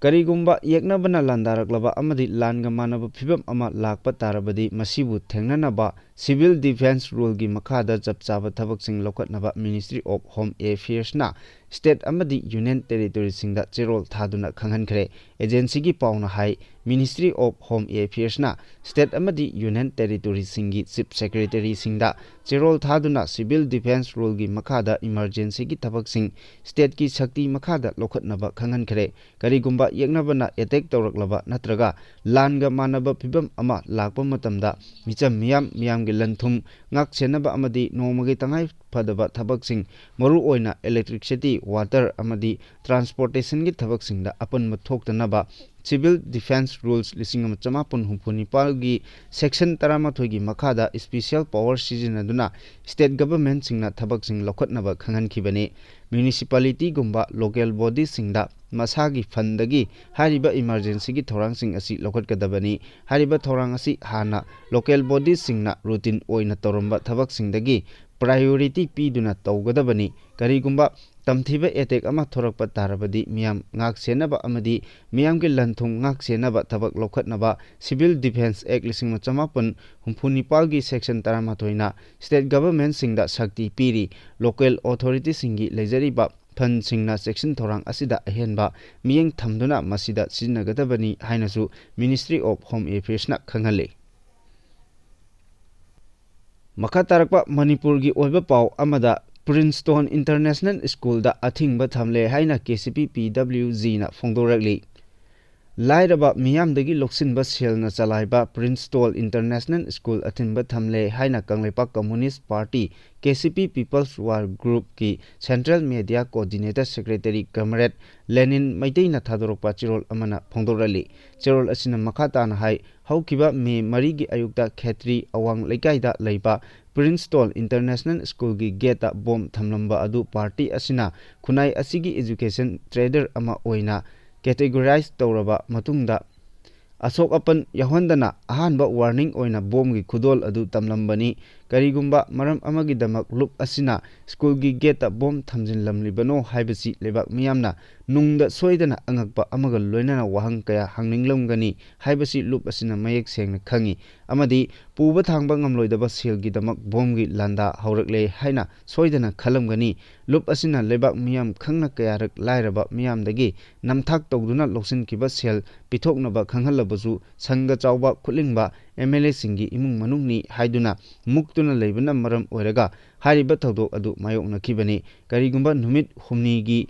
ꯀꯔꯤꯒꯨꯝꯕ ꯌꯦꯛꯅꯕꯅ ꯂꯥꯟꯗꯥꯔꯛꯂꯕ ꯑꯃꯗꯤ ꯂꯥꯟꯒ ꯃꯥꯟꯅꯕ ꯐꯤꯚꯝ ꯑꯃ ꯂꯥꯛꯄ ꯇꯥꯔꯕꯗꯤ, ꯃꯁꯤꯕꯨ ꯊꯦꯡꯅꯅꯕ ꯁꯤꯚꯤꯜ ꯗꯤꯐꯦꯟꯁ ꯔꯨꯜꯒꯤ ꯃꯈꯥꯗ ꯆꯞ ꯆꯥꯕ ꯊꯕꯛꯁꯤꯡ ꯂꯧꯈꯠꯅꯕ ꯃꯤꯅꯤꯁꯇ꯭ꯔꯤ ꯑꯣꯐ ꯍꯣꯝ ꯑꯦꯐꯤꯌꯔꯁꯅ ꯁ꯭ꯇꯦꯠ ꯑꯃꯗꯤ ꯌꯨꯅꯤꯌꯟ ꯇꯦꯔꯤꯇꯣꯔꯤꯁꯤꯡꯗ ꯆꯦꯔꯣꯜ ꯊꯥꯗꯨꯅ ꯈꯪꯍꯟꯈ꯭ꯔꯦ꯫ ꯑꯦꯖꯦꯟꯁꯤꯒꯤ ꯄꯥꯎꯅ ꯍꯥꯏ, ꯃꯤꯅꯤꯁꯇ꯭ꯔꯤ ꯑꯣꯐ ꯍꯣꯝ ꯑꯦꯐꯤꯌꯔꯁꯅ ꯁ꯭ꯇꯦꯠ ꯑꯃꯗꯤ ꯌꯨꯅꯤꯌꯟ ꯇꯦꯔꯤꯇꯣꯔꯤꯁꯤꯡꯒꯤ ꯆꯤꯐ ꯁꯦꯀ꯭ꯔꯦꯇꯔꯤꯁꯤꯡꯗ ꯆꯦꯔꯣꯜ ꯊꯥꯗꯨꯅ ꯁꯤꯚꯤꯜ ꯗꯤꯐꯦꯟꯁ ꯔꯨꯜꯒꯤ ꯃꯈꯥꯗ ꯏꯃꯔꯖꯦꯟꯁꯤꯒꯤ ꯊꯕꯛꯁꯤꯡ ꯁ꯭ꯇꯦꯠꯀꯤ ꯁꯛꯇꯤ ꯃꯈꯥꯗ ꯂꯧꯈꯠꯅꯕ ꯈꯪꯍꯟꯈ꯭ꯔꯦ꯫ ꯀꯔꯤꯒꯨꯝꯕ ꯌꯦꯛꯅꯕꯅ ꯑꯦꯇꯦꯛ ꯇꯧꯔꯛꯂꯕ ꯅꯠꯇ꯭ꯔꯒ ꯂꯥꯟꯒ ꯃꯥꯟꯅꯕ ꯐꯤꯚꯝ ꯑꯃ ꯂꯥꯛꯄ ꯃꯇꯝꯗ, ꯃꯤꯆꯝ ꯃꯤꯌꯥꯝ, ꯃꯤꯌꯥꯝꯒꯤ ꯂꯟ ꯊꯨꯝ ꯉꯥꯛ ꯁꯦꯟꯅꯕ ꯑꯃꯗꯤ ꯅꯣꯡꯃꯒꯤ ꯇꯉꯥꯏ ꯐꯗꯕ ꯊꯕꯛꯁꯤꯡ, ꯃꯔꯨꯑꯣꯏꯅ ꯏꯂꯦꯛꯇ꯭ꯔꯤꯛꯁꯤꯇꯤ, ꯋꯥꯇꯔ ꯑꯃꯗꯤ ꯇ꯭ꯔꯥꯟꯁꯄꯣꯔꯇꯦꯁꯟꯒꯤ ꯊꯕꯛꯁꯤꯡꯗ ꯑꯄꯟꯕ ꯊꯣꯛꯇꯅꯕ ꯁꯤꯚꯤꯜ ꯗꯤꯐꯦꯟꯁ ꯔꯨꯜꯁ ꯂꯤꯁꯤꯡ ꯑꯃ ꯆꯃꯥꯄꯟ ꯍꯨꯝꯐꯨ ꯅꯤꯄꯥꯜꯒꯤ ꯁꯦꯛꯁꯟ ꯇꯔꯥꯃꯥꯊꯣꯏꯒꯤ ꯃꯈꯥꯗ ꯏꯁꯄꯤꯁꯤꯌꯦꯜ ꯄꯋꯥꯔ ꯁꯤꯖꯤꯟꯅꯗꯨꯅ ꯁ꯭ꯇꯦꯠ ꯒꯚꯔꯟꯃꯦꯟꯠꯁꯤꯡꯅ ꯊꯕꯛꯁꯤꯡ ꯂꯧꯈꯠꯅꯕ ꯈꯪꯍꯟꯈꯤꯕꯅꯤ꯫ ꯃ꯭ꯌꯨꯅꯤꯁꯤꯄꯥꯂꯤꯇꯤꯒꯨꯝꯕ ꯂꯣꯀꯦꯜ ꯕꯣꯗꯤꯁꯤꯡꯗ ꯃꯁꯥꯒꯤ ꯐꯟꯗꯒꯤ ꯍꯥꯏꯔꯤꯕ ꯏꯃꯔꯖꯦꯟꯁꯤꯒꯤ ꯊꯧꯔꯥꯡꯁꯤꯡ ꯑꯁꯤ ꯂꯧꯈꯠꯀꯗꯕꯅꯤ꯫ ꯍꯥꯏꯔꯤꯕ ꯊꯧꯔꯥꯡ ꯑꯁꯤ ꯍꯥꯟꯅ ꯂꯣꯀꯦꯜ ꯕꯣꯗꯤꯁꯤꯡꯅ ꯔꯨꯇꯤꯟ ꯑꯣꯏꯅ ꯇꯧꯔꯝꯕ ꯊꯕꯛꯁꯤꯡꯗꯒꯤ priority ꯄꯤꯗꯨꯅ ꯇꯧꯒꯗꯕꯅꯤ꯫ ꯀꯔꯤꯒꯨꯝꯕ ꯇꯝꯊꯤꯕ attack ꯑꯃ ꯊꯣꯔꯛꯄ ꯇꯥꯔꯕꯗꯤ ꯃꯤꯌꯥꯝ ꯉꯥꯛ ꯁꯦꯟꯅꯕ ꯑꯃꯗꯤ ꯃꯤꯌꯥꯝꯒꯤ ꯂꯟ ꯊꯨꯝ ꯉꯥꯛ ꯁꯦꯟꯅꯕ ꯊꯕꯛ ꯂꯧꯈꯠꯅꯕ Civil Defence Act ꯂꯤꯁꯤꯡ ꯑꯃ ꯆꯃꯥꯄꯟ ꯍꯨꯝꯐꯨ ꯅꯤꯄꯥꯜꯒꯤ section ꯇꯔꯥꯃꯥꯊꯣꯏꯅ state governmentꯁꯤꯡꯗ ꯁꯛꯇꯤ ꯄꯤꯔꯤ꯫ Local authorityꯁꯤꯡꯒꯤ ꯂꯩꯖꯔꯤꯕ fundꯁꯤꯡꯅ ꯆꯦꯛꯁꯤꯟ ꯊꯧꯔꯥꯡ ꯑꯁꯤꯗ ꯑꯍꯦꯟꯕ ꯃꯤꯠꯌꯦꯡ ꯊꯝꯗꯨꯅ ꯃꯁꯤꯗ ꯁꯤꯖꯤꯟꯅꯒꯗꯕꯅꯤ ꯍꯥꯏꯅꯁꯨ Ministry of Home Affairsꯅ ꯈꯪꯍꯜꯂꯤ꯫ ꯃꯈꯥ ꯇꯥꯔꯛꯄ ꯃꯅꯤꯄꯨꯔꯒꯤ ꯑꯣꯏꯕ ꯄꯥꯎ ꯑꯃꯗ, Princetown International Schoolꯗ ꯑꯊꯤꯡꯕ ꯊꯝꯂꯦ ꯍꯥꯏꯅ KCP PWGꯅ ꯐꯣꯡꯗꯣꯔꯛꯂꯤ꯫ ꯂꯥꯏꯔꯕ ꯃꯤꯌꯥꯝꯗꯒꯤ ꯂꯧꯁꯤꯟꯕ ꯁꯦꯜꯅ ꯆꯂꯥꯏꯕ Princetown International School ꯑꯊꯤꯡꯕ ꯊꯝꯂꯦ ꯍꯥꯏꯅ Kangleipak Communist Party, KCP People's War Groupꯀꯤ Central Media Coordinator Secretary Comrade ꯂꯦꯅꯤꯟ ꯃꯩꯇꯩꯅ ꯊꯥꯗꯣꯔꯛꯄ ꯆꯦꯔꯣꯜ ꯑꯃꯅ ꯐꯣꯡꯗꯣꯔꯛꯂꯤ꯫ ꯆꯦꯔꯣꯜ ꯑꯁꯤꯅ ꯃꯈꯥ ꯇꯥꯅ ꯍꯥꯏ, ꯍꯧꯈꯤꯕ ꯃꯦ ꯃꯔꯤꯒꯤ ꯑꯌꯨꯛꯇ ꯈꯦꯇ꯭ꯔꯤ ꯑꯋꯥꯡ ꯂꯩꯀꯥꯏꯗ ꯂꯩꯕ Princetown International Schoolꯒꯤ gateꯇ bomb ꯊꯝꯂꯝꯕ ꯑꯗꯨ party ꯑꯁꯤꯅ ꯈꯨꯟꯅꯥꯏ ꯑꯁꯤꯒꯤ education traitor ꯑꯃ ꯑꯣꯏꯅ categorize ꯇꯧꯔꯕ ꯃꯇꯨꯡꯗ, ꯑꯁꯣꯛ ꯑꯄꯟ ꯌꯥꯎꯍꯟꯗꯅ ꯑꯍꯥꯟꯕ warning ꯑꯣꯏꯅ bombꯒꯤ ꯈꯨꯗꯣꯜ ꯑꯗꯨ ꯇꯝꯂꯝꯕꯅꯤ꯫ ꯀꯔꯤꯒꯨꯝꯕ ꯃꯔꯝ ꯑꯃꯒꯤꯗꯃꯛ ꯂꯨꯞ ꯑꯁꯤꯅ schoolꯒꯤ gateꯇ bomb ꯊꯝꯖꯤꯜꯂꯝꯂꯤꯕꯅꯣ ꯍꯥꯏꯕꯁꯤ ꯂꯩꯕꯥꯛ ꯃꯤꯌꯥꯝꯅ ꯅꯨꯡꯗ ꯁꯣꯏꯗꯅ ꯑꯉꯛꯄ ꯑꯃꯒ ꯂꯣꯏꯅꯅ ꯋꯥꯍꯪ ꯀꯌꯥ ꯍꯪꯅꯤꯡꯂꯝꯒꯅꯤ ꯍꯥꯏꯕꯁꯤ ꯂꯨꯞ ꯑꯁꯤꯅ ꯃꯌꯦꯛ ꯁꯦꯡꯅ ꯈꯪꯏ꯫ ꯑꯃꯗꯤ ꯄꯨꯕ ꯊꯥꯡꯕ ꯉꯝꯂꯣꯏꯗꯕ ꯁꯦꯜꯒꯤꯗꯃꯛ bombꯒꯤ ꯂꯥꯟꯗꯥ ꯍꯧꯔꯛꯂꯦ ꯍꯥꯏꯅ ꯁꯣꯏꯗꯅ ꯈꯜꯂꯝꯒꯅꯤ꯫ ꯂꯨꯞ ꯑꯁꯤꯅ ꯂꯩꯕꯥꯛ ꯃꯤꯌꯥꯝ ꯈꯪꯅ ꯀꯌꯥꯔꯛ ꯂꯥꯏꯔꯕ ꯃꯤꯌꯥꯝꯗꯒꯤ ꯅꯝꯊꯥꯛ ꯇꯧꯗꯨꯅ ꯂꯧꯁꯤꯟꯈꯤꯕ ꯁꯦꯜ ꯄꯤꯊꯣꯛꯅꯕ ꯈꯪꯍꯜꯂꯕꯁꯨ, ꯁꯪꯒ ꯆꯥꯎꯕ ꯈꯨꯠꯂꯤꯡꯕ MLAꯁꯤꯡꯒꯤ ꯏꯃꯨꯡ ꯃꯅꯨꯡꯅꯤ ꯍꯥꯏꯗꯨꯅ ꯃꯨꯛꯇꯨꯅ ꯂꯩꯕꯅ ꯃꯔꯝ ꯑꯣꯏꯔꯒ ꯍꯥꯏꯔꯤꯕ ꯊꯧꯗꯣꯛ ꯑꯗꯨ ꯃꯥꯌꯣꯛꯅꯈꯤꯕꯅꯤ꯫ ꯀꯔꯤꯒꯨꯝꯕ ꯅꯨꯃꯤꯠ ꯍꯨꯝꯅꯤꯒꯤ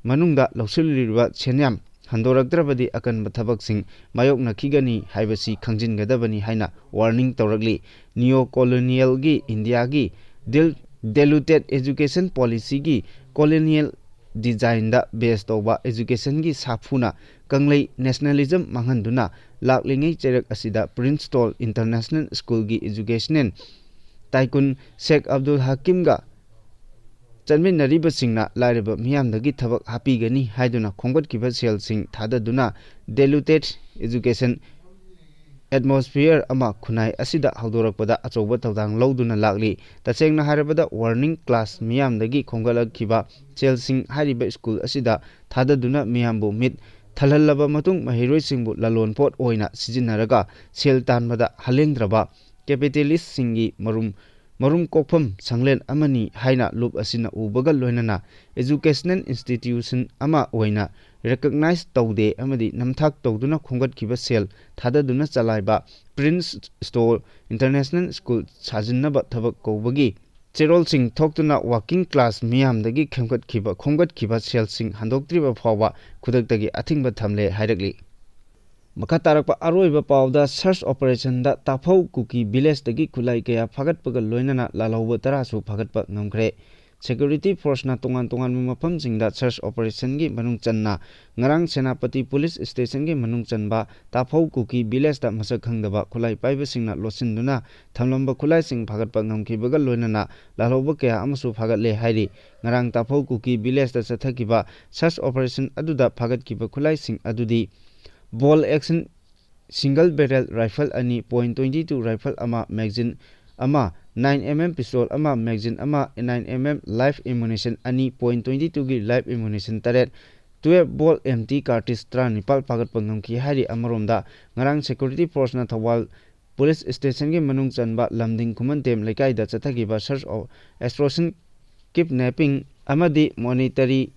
ꯃꯅꯨꯡꯗ ꯂꯧꯁꯤꯜꯂꯤꯕ ꯁꯦꯟꯌꯥꯝ ꯍꯟꯗꯣꯔꯛꯇ꯭ꯔꯕꯗꯤ ꯑꯀꯟꯕ ꯊꯕꯛꯁꯤꯡ ꯃꯥꯌꯣꯛꯅꯈꯤꯒꯅꯤ ꯍꯥꯏꯕꯁꯤ ꯈꯪꯖꯤꯟꯒꯗꯕꯅꯤ ꯍꯥꯏꯅ warning ꯇꯧꯔꯛꯂꯤ꯫ Neo colonialꯒꯤ ꯏꯟꯗꯤꯌꯥꯒꯤ del-, diluted education policyꯒꯤ colonial designꯗ base ꯇꯧꯕ educationꯒꯤ ꯁꯥꯐꯨꯅ ꯀꯪꯂꯩ nationalism ꯃꯥꯡꯍꯟꯗꯨꯅ ꯂꯥꯛꯂꯤꯉꯩ ꯆꯩꯔꯛ ꯑꯁꯤꯗ Princetown International Schoolꯒꯤ educational tycoon ꯁꯦꯈ ꯑꯕꯗꯨꯜ ꯍꯀꯤꯝꯒ ꯆꯠꯃꯤꯟꯅꯔꯤꯕꯁꯤꯡꯅ ꯂꯥꯏꯔꯕ ꯃꯤꯌꯥꯝꯗꯒꯤ ꯊꯕꯛ ꯍꯥꯞꯄꯤꯒꯅꯤ ꯍꯥꯏꯗꯨꯅ ꯈꯣꯝꯒꯠꯈꯤꯕ ꯁꯦꯜꯁꯤꯡ ꯊꯥꯗꯗꯨꯅ diluted education atmosphere ꯑꯃ ꯈꯨꯟꯅꯥꯏ ꯑꯁꯤꯗ ꯍꯧꯗꯣꯔꯛꯄꯗ ꯑꯆꯧꯕ ꯊꯧꯗꯥꯡ ꯂꯧꯗꯨꯅ ꯂꯥꯛꯂꯤ꯫ ꯇꯁꯦꯡꯅ ꯍꯥꯏꯔꯕꯗ, warning class ꯃꯤꯌꯥꯝꯗꯒꯤ ꯈꯣꯝꯒꯠꯂꯛꯈꯤꯕ ꯁꯦꯜꯁꯤꯡ ꯍꯥꯏꯔꯤꯕ ꯁ꯭ꯀꯨꯜ ꯑꯁꯤꯗ ꯊꯥꯗꯗꯨꯅ ꯃꯤꯌꯥꯝꯕꯨ ꯃꯤꯠ ꯊꯜꯍꯜꯂꯕ ꯃꯇꯨꯡ, ꯃꯍꯩꯔꯣꯏꯁꯤꯡꯕꯨ ꯂꯂꯣꯟꯄꯣꯠ ꯑꯣꯏꯅ ꯁꯤꯖꯤꯟꯅꯔꯒ ꯁꯦꯜ ꯇꯥꯟꯕꯗ ꯍꯜꯂꯦꯡꯗ꯭ꯔꯕ capitalistꯁꯤꯡꯒꯤ ꯃꯔꯨꯝ ꯃꯔꯨꯝ ꯀꯣꯛꯐꯝ ꯁꯪꯂꯦꯟ ꯑꯃꯅꯤ ꯍꯥꯏꯅ ꯂꯨꯞ ꯑꯁꯤꯅ ꯎꯕꯒ ꯂꯣꯏꯅꯅ educational institution ꯑꯃ ꯑꯣꯏꯅ recognize ꯇꯧꯗꯦ ꯑꯃꯗꯤ ꯅꯝꯊꯥꯛ ꯇꯧꯗꯨꯅ ꯈꯣꯝꯒꯠꯈꯤꯕ ꯁꯦꯜ ꯊꯥꯗꯗꯨꯅ ꯆꯂꯥꯏꯕ Prince Store International School ꯁꯥꯖꯤꯟꯅꯕ ꯊꯕꯛ ꯀꯧꯕꯒꯤ ꯆꯦꯔꯣꯜꯁꯤꯡ ꯊꯣꯛꯇꯨꯅ working class ꯃꯤꯌꯥꯝꯗꯒꯤ ꯈꯦꯝꯒꯠꯈꯤꯕ, ꯈꯣꯝꯒꯠꯈꯤꯕ ꯁꯦꯜꯁꯤꯡ ꯍꯟꯗꯣꯛꯇ꯭ꯔꯤꯕ ꯐꯥꯎꯕ ꯈꯨꯗꯛꯇꯒꯤ ꯑꯊꯤꯡꯕ ꯊꯝꯂꯦ ꯍꯥꯏꯔꯛꯂꯤ꯫ ꯃꯈꯥ ꯇꯥꯔꯛꯄ ꯑꯔꯣꯏꯕ ꯄꯥꯎꯗ search operationꯗ ꯇꯥꯐꯧ ꯀꯨꯀꯤ villageꯇꯒꯤ ꯈꯨꯠꯂꯥꯏ ꯀꯌꯥ ꯐꯥꯒꯠꯄꯒ ꯂꯣꯏꯅꯅ ꯂꯥꯜꯍꯧꯕ ꯇꯔꯥꯁꯨ ꯐꯥꯒꯠꯄ ꯉꯝꯈ꯭ꯔꯦ꯫ Security forceꯅ ꯇꯣꯉꯥꯟ ꯇꯣꯉꯥꯟꯕ ꯃꯐꯝꯁꯤꯡꯗ search operationꯒꯤ ꯃꯅꯨꯡ ꯆꯟꯅ ꯉꯔꯥꯡ ꯁꯦꯅꯥꯄꯇꯤ police stationꯒꯤ ꯃꯅꯨꯡ ꯆꯟꯕ ꯇꯥꯐꯧ ꯀꯨꯀꯤ villageꯇ ꯃꯁꯛ ꯈꯪꯗꯕ ꯈꯨꯠꯂꯥꯏ ꯄꯥꯏꯕꯁꯤꯡꯅ ꯂꯣꯠꯁꯤꯟꯗꯨꯅ ꯊꯝꯂꯝꯕ ꯈꯨꯠꯂꯥꯏꯁꯤꯡ ꯐꯥꯒꯠꯄ ꯉꯝꯈꯤꯕꯒ ꯂꯣꯏꯅꯅ ꯂꯥꯜꯍꯧꯕ ꯀꯌꯥ ꯑꯃꯁꯨ ꯐꯥꯒꯠꯂꯦ ꯍꯥꯏꯔꯤ꯫ ꯉꯔꯥꯡ ꯇꯥꯐꯧ ꯀꯨꯀꯤ villageꯇ ꯆꯠꯊꯈꯤꯕ search operation ꯑꯗꯨꯗ ꯐꯥꯒꯠꯈꯤꯕ ꯈꯨꯠꯂꯥꯏꯁꯤꯡ ꯑꯗꯨꯗꯤ bolt action single barrel rifle ꯑꯅꯤ, point twenty two rifle ꯑꯃ, magazine ꯑꯃ, nine M M pistol ꯑꯃ, magazine ꯑꯃ, nine M M live ammunition ꯑꯅꯤ, point twenty twoꯒꯤ live ammunition ꯇꯔꯦꯠ, twelve bolt empty cartridge ꯇꯔꯥꯅꯤꯄꯥꯜ ꯐꯥꯒꯠꯄ ꯉꯝꯈꯤ ꯍꯥꯏꯔꯤ꯫ ꯑꯃꯔꯣꯝꯗ, ꯉꯔꯥꯡ security forceꯅ ꯊꯧꯕꯥꯜ police stationꯒꯤ ꯃꯅꯨꯡ ꯆꯟꯕ ꯂꯝꯗꯤꯡ ꯈꯨꯃꯟꯇꯦꯝ ꯂꯩꯀꯥꯏꯗ ꯆꯠꯊꯈꯤꯕ search of extortion, kidnapping ꯑꯃꯗꯤ monetary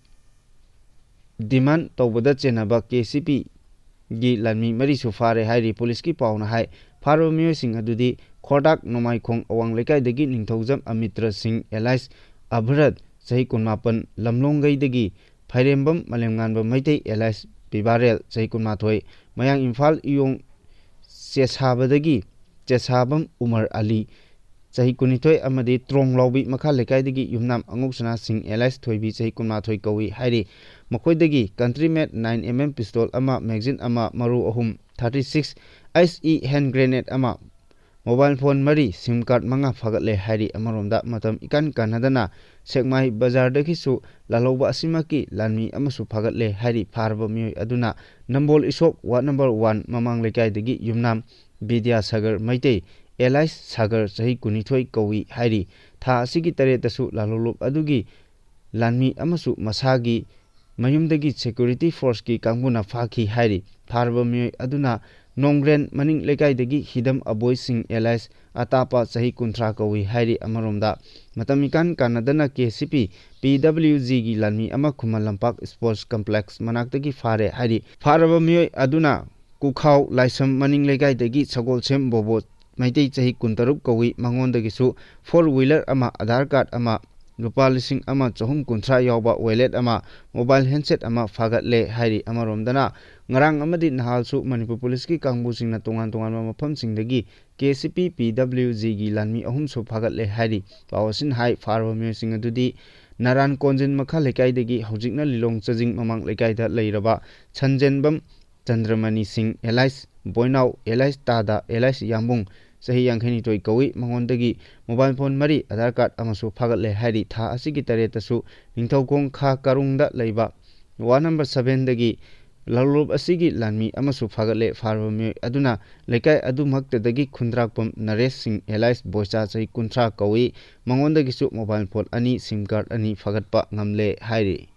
demand ꯇꯧꯕꯗ ꯆꯦꯟꯅꯕ KCPꯒꯤ ꯂꯥꯟꯃꯤ ꯃꯔꯤꯁꯨ ꯐꯥꯔꯦ ꯍꯥꯏꯔꯤ꯫ Policeꯀꯤ ꯄꯥꯎꯅ ꯍꯥꯏ, ꯐꯥꯔꯕ ꯃꯤꯑꯣꯏꯁꯤꯡ ꯑꯗꯨꯗꯤ ꯈꯣꯔꯗꯥꯛ ꯅꯣꯡꯃꯥꯏꯈꯣꯡ ꯑꯋꯥꯡ ꯂꯩꯀꯥꯏꯗꯒꯤ ꯅꯤꯡꯊꯧꯖꯝ ꯑꯃꯤꯇ꯭ꯔ ꯁꯤꯡ alias ꯑꯚꯔꯠ, ꯆꯍꯤ ꯀꯨꯟꯃꯥꯄꯟ, ꯂꯝꯂꯣꯡꯒꯩꯗꯒꯤ ꯐꯥꯏꯔꯦꯝꯕꯝ ꯃꯥꯂꯦꯝꯉꯥꯟꯕ ꯃꯩꯇꯩ alias ꯄꯤꯕꯥꯔꯦꯜ, ꯆꯍꯤ ꯀꯨꯟꯃꯥꯊꯣꯏ, ꯃꯌꯥꯡ ꯏꯝꯐꯥꯜ ꯏꯌꯣꯡ ꯆꯦꯁꯥꯕꯗꯒꯤ ꯆꯦꯁꯥꯕꯝ ꯎꯃꯔ ꯑꯂꯤ, ꯆꯍꯤ ꯀꯨꯟꯅꯤꯊꯣꯏ ꯑꯃꯗꯤ ꯇ꯭ꯔꯣꯡꯂꯥꯎꯕꯤ ꯃꯈꯥ ꯂꯩꯀꯥꯏꯗꯒꯤ ꯌꯨꯝꯅꯥꯝ ꯑꯉꯧꯁꯅꯥ ꯁꯤꯡ alias ꯊꯣꯏꯕꯤ, ꯆꯍꯤ ꯀꯨꯟꯃꯥꯊꯣꯏ ꯀꯧꯏ ꯍꯥꯏꯔꯤ꯫ ꯃꯈꯣꯏꯗꯒꯤ country made nine M M pistol ꯑꯃ, magazine ꯑꯃ, ꯃꯔꯨ ꯑꯍꯨꯝ, thirty six, ICE hand grenade ꯑꯃ, ꯃꯣꯕꯥꯏꯜ ꯐꯣꯟ ꯃꯔꯤ, ꯁꯤꯝ ꯀꯥꯔꯗ ꯃꯉꯥ ꯐꯥꯒꯠꯂꯦ ꯍꯥꯏꯔꯤ꯫ ꯑꯃꯔꯣꯝꯗ, ꯃꯇꯝ ꯏꯀꯥꯟ ꯀꯥꯟꯅꯗꯅ ꯁꯦꯛꯃꯥꯏ ꯕꯖꯥꯔꯗꯒꯤꯁꯨ ꯂꯥꯜꯍꯧꯕ ꯑꯁꯤꯃꯛꯀꯤ ꯂꯥꯟꯃꯤ ꯑꯃꯁꯨ ꯐꯥꯒꯠꯂꯦ ꯍꯥꯏꯔꯤ꯫ ꯐꯥꯔꯕ ꯃꯤꯑꯣꯏ ꯑꯗꯨꯅ ꯅꯝꯕꯣꯜ ꯏꯁꯣꯛ ꯋꯥꯔꯗ ꯅꯝꯕꯔ ꯋꯥꯟ ꯃꯃꯥꯡ ꯂꯩꯀꯥꯏꯗꯒꯤ ꯌꯨꯝꯅꯥꯝ ꯕꯤꯗ꯭ꯌꯥꯁꯥꯒꯔ ꯃꯩꯇꯩ, ꯑꯦꯂꯥꯏꯁ ꯁꯥꯒꯔ, ꯆꯍꯤ ꯀꯨꯟꯅꯤꯊꯣꯏ ꯀꯧꯏ ꯍꯥꯏꯔꯤ꯫ ꯊꯥ ꯑꯁꯤꯒꯤ ꯇꯔꯦꯠꯇꯁꯨ ꯂꯥꯜꯍꯧꯂꯨꯞ ꯑꯗꯨꯒꯤ ꯂꯥꯟꯃꯤ ꯑꯃꯁꯨ ꯃꯁꯥꯒꯤ ꯃꯌꯨꯝꯗꯒꯤ ꯁꯦꯀ꯭ꯌꯨꯔꯤꯇꯤ ꯐꯣꯔꯁꯀꯤ ꯀꯥꯡꯕꯨꯅ ꯐꯥꯈꯤ ꯍꯥꯏꯔꯤ꯫ ꯐꯥꯔꯕ ꯃꯤꯑꯣꯏ ꯑꯗꯨꯅ ꯅꯣꯡꯒ꯭ꯔꯦꯟ ꯃꯅꯤꯡ ꯂꯩꯀꯥꯏꯗꯒꯤ ꯍꯤꯗꯝ ꯑꯕꯣꯏ ꯁꯤꯡ, ꯑꯦꯂꯥꯏꯁ ꯑꯇꯥꯄꯥ, ꯆꯍꯤ ꯀꯨꯟꯊ꯭ꯔꯥ ꯀꯧꯏ ꯍꯥꯏꯔꯤ꯫ ꯑꯃꯔꯣꯝꯗ, ꯃꯇꯝ ꯏꯀꯥꯟ ꯀꯥꯟꯅꯗꯅ ꯀꯦ ꯁꯤ ꯄꯤ ꯄꯤ ꯗꯕ꯭ꯂꯤꯎ ꯖꯤꯒꯤ ꯂꯥꯟꯃꯤ ꯑꯃ ꯈꯨꯃꯟ ꯂꯝꯄꯥꯛ ꯁ꯭ꯄꯣꯔꯠꯁ ꯀꯝꯄ꯭ꯂꯦꯛꯁ ꯃꯅꯥꯛꯇꯒꯤ ꯐꯥꯔꯦ ꯍꯥꯏꯔꯤ꯫ ꯐꯥꯔꯕ ꯃꯤꯑꯣꯏ ꯑꯗꯨꯅ ꯀꯨꯈꯥꯎ ꯂꯥꯏꯁ꯭ꯔꯝ ꯃꯅꯤꯡ ꯂꯩꯀꯥꯏꯗꯒꯤ ꯁꯒꯣꯜꯁꯦꯝ ꯕꯣꯕꯣ ꯃꯩꯇꯩ, ꯆꯍꯤ ꯀꯨꯟꯇꯔꯨꯛ ꯀꯧꯏ꯫ ꯃꯉꯣꯟꯗꯒꯤꯁꯨ ꯐꯣꯔ ꯋꯤꯂꯔ ꯑꯃ, ꯑꯙꯥꯔ ꯀꯥꯔꯗ ꯑꯃ, ꯂꯨꯄꯥ ꯂꯤꯁꯤꯡ ꯑꯃ ꯆꯍꯨꯝ ꯀꯨꯟꯊ꯭ꯔꯥ ꯌꯥꯎꯕ ꯋꯦꯂꯦꯠ ꯑꯃ, ꯃꯣꯕꯥꯏꯜ ꯍꯦꯟꯁꯦꯠ ꯑꯃ ꯐꯥꯒꯠꯂꯦ ꯍꯥꯏꯔꯤ꯫ ꯑꯃꯔꯣꯝꯗꯅ, ꯉꯔꯥꯡ ꯑꯃꯗꯤ ꯅꯍꯥꯜꯁꯨ ꯃꯅꯤꯄꯨꯔ ꯄꯨꯂꯤꯁꯀꯤ ꯀꯥꯡꯕꯨꯁꯤꯡꯅ ꯇꯣꯉꯥꯟ ꯇꯣꯉꯥꯟꯕ ꯃꯐꯝꯁꯤꯡꯗꯒꯤ ꯀꯦ ꯁꯤ ꯄꯤ ꯄꯤ ꯗꯕ꯭ꯂꯤꯎ ꯖꯤꯒꯤ ꯂꯥꯟꯃꯤ ꯑꯍꯨꯝꯁꯨ ꯐꯥꯒꯠꯂꯦ ꯍꯥꯏꯔꯤ꯫ ꯄꯥꯎ ꯑꯁꯤꯅ ꯍꯥꯏ, ꯐꯥꯔꯕ ꯃꯤꯑꯣꯏꯁꯤꯡ ꯑꯗꯨꯗꯤ ꯅꯔꯥꯟ ꯀꯣꯟꯖꯤꯟ ꯃꯈꯥ ꯂꯩꯀꯥꯏꯗꯒꯤ ꯍꯧꯖꯤꯛꯅ ꯂꯤꯂꯣꯡ ꯆꯖꯤꯡ ꯃꯃꯥꯡ ꯂꯩꯀꯥꯏꯗ ꯂꯩꯔꯕ ꯁꯟꯖꯦꯟꯕꯝ ꯆꯟꯗ꯭ꯔꯃꯅꯤ ꯁꯤꯡ, ꯑꯦꯂꯥꯏꯁ ꯕꯣꯏꯅꯥꯎ, ꯑꯦꯂꯥꯏꯁ ꯇꯥꯗꯥ, ꯑꯦꯂꯥꯏꯁ ꯌꯥꯝꯕꯨꯡ, ꯆꯍꯤ ꯌꯥꯡꯈꯩꯅꯤꯊꯣꯏ ꯀꯧꯏ꯫ ꯃꯉꯣꯟꯗꯒꯤ ꯃꯣꯕꯥꯏꯜ ꯐꯣꯟ ꯃꯔꯤ, ꯑꯙꯥꯔ ꯀꯥꯔꯗ ꯑꯃꯁꯨ ꯐꯥꯒꯠꯂꯦ ꯍꯥꯏꯔꯤ꯫ ꯊꯥ ꯑꯁꯤꯒꯤ ꯇꯔꯦꯠꯇꯁꯨ ꯅꯤꯡꯊꯧꯈꯣꯡ ꯈꯥ ꯀꯥꯔꯨꯡꯗ ꯂꯩꯕ ꯋꯥꯔꯗ ꯅꯝꯕꯔ ꯁꯚꯦꯟꯗꯒꯤ ꯂꯥꯜꯍꯧꯂꯨꯞ ꯑꯁꯤꯒꯤ ꯂꯥꯟꯃꯤ ꯑꯃꯁꯨ ꯐꯥꯒꯠꯂꯦ꯫ ꯐꯥꯔꯕ ꯃꯤꯑꯣꯏ ꯑꯗꯨꯅ ꯂꯩꯀꯥꯏ ꯑꯗꯨꯃꯛꯇꯗꯒꯤ ꯈꯨꯟꯗ꯭ꯔꯥꯛꯄꯝ ꯅꯔꯦꯁ ꯁꯤꯡ, ꯑꯦꯂꯥꯏꯁ ꯕꯣꯏꯆꯥ, ꯆꯍꯤ ꯀꯨꯟꯊ꯭ꯔꯥ ꯀꯧꯏ꯫ ꯃꯉꯣꯟꯗꯒꯤꯁꯨ ꯃꯣꯕꯥꯏꯜ ꯐꯣꯟ ꯑꯅꯤ, ꯁꯤꯝ ꯀꯥꯔꯗ ꯑꯅꯤ ꯐꯥꯒꯠꯄ ꯉꯝꯂꯦ ꯍꯥꯏꯔꯤ꯫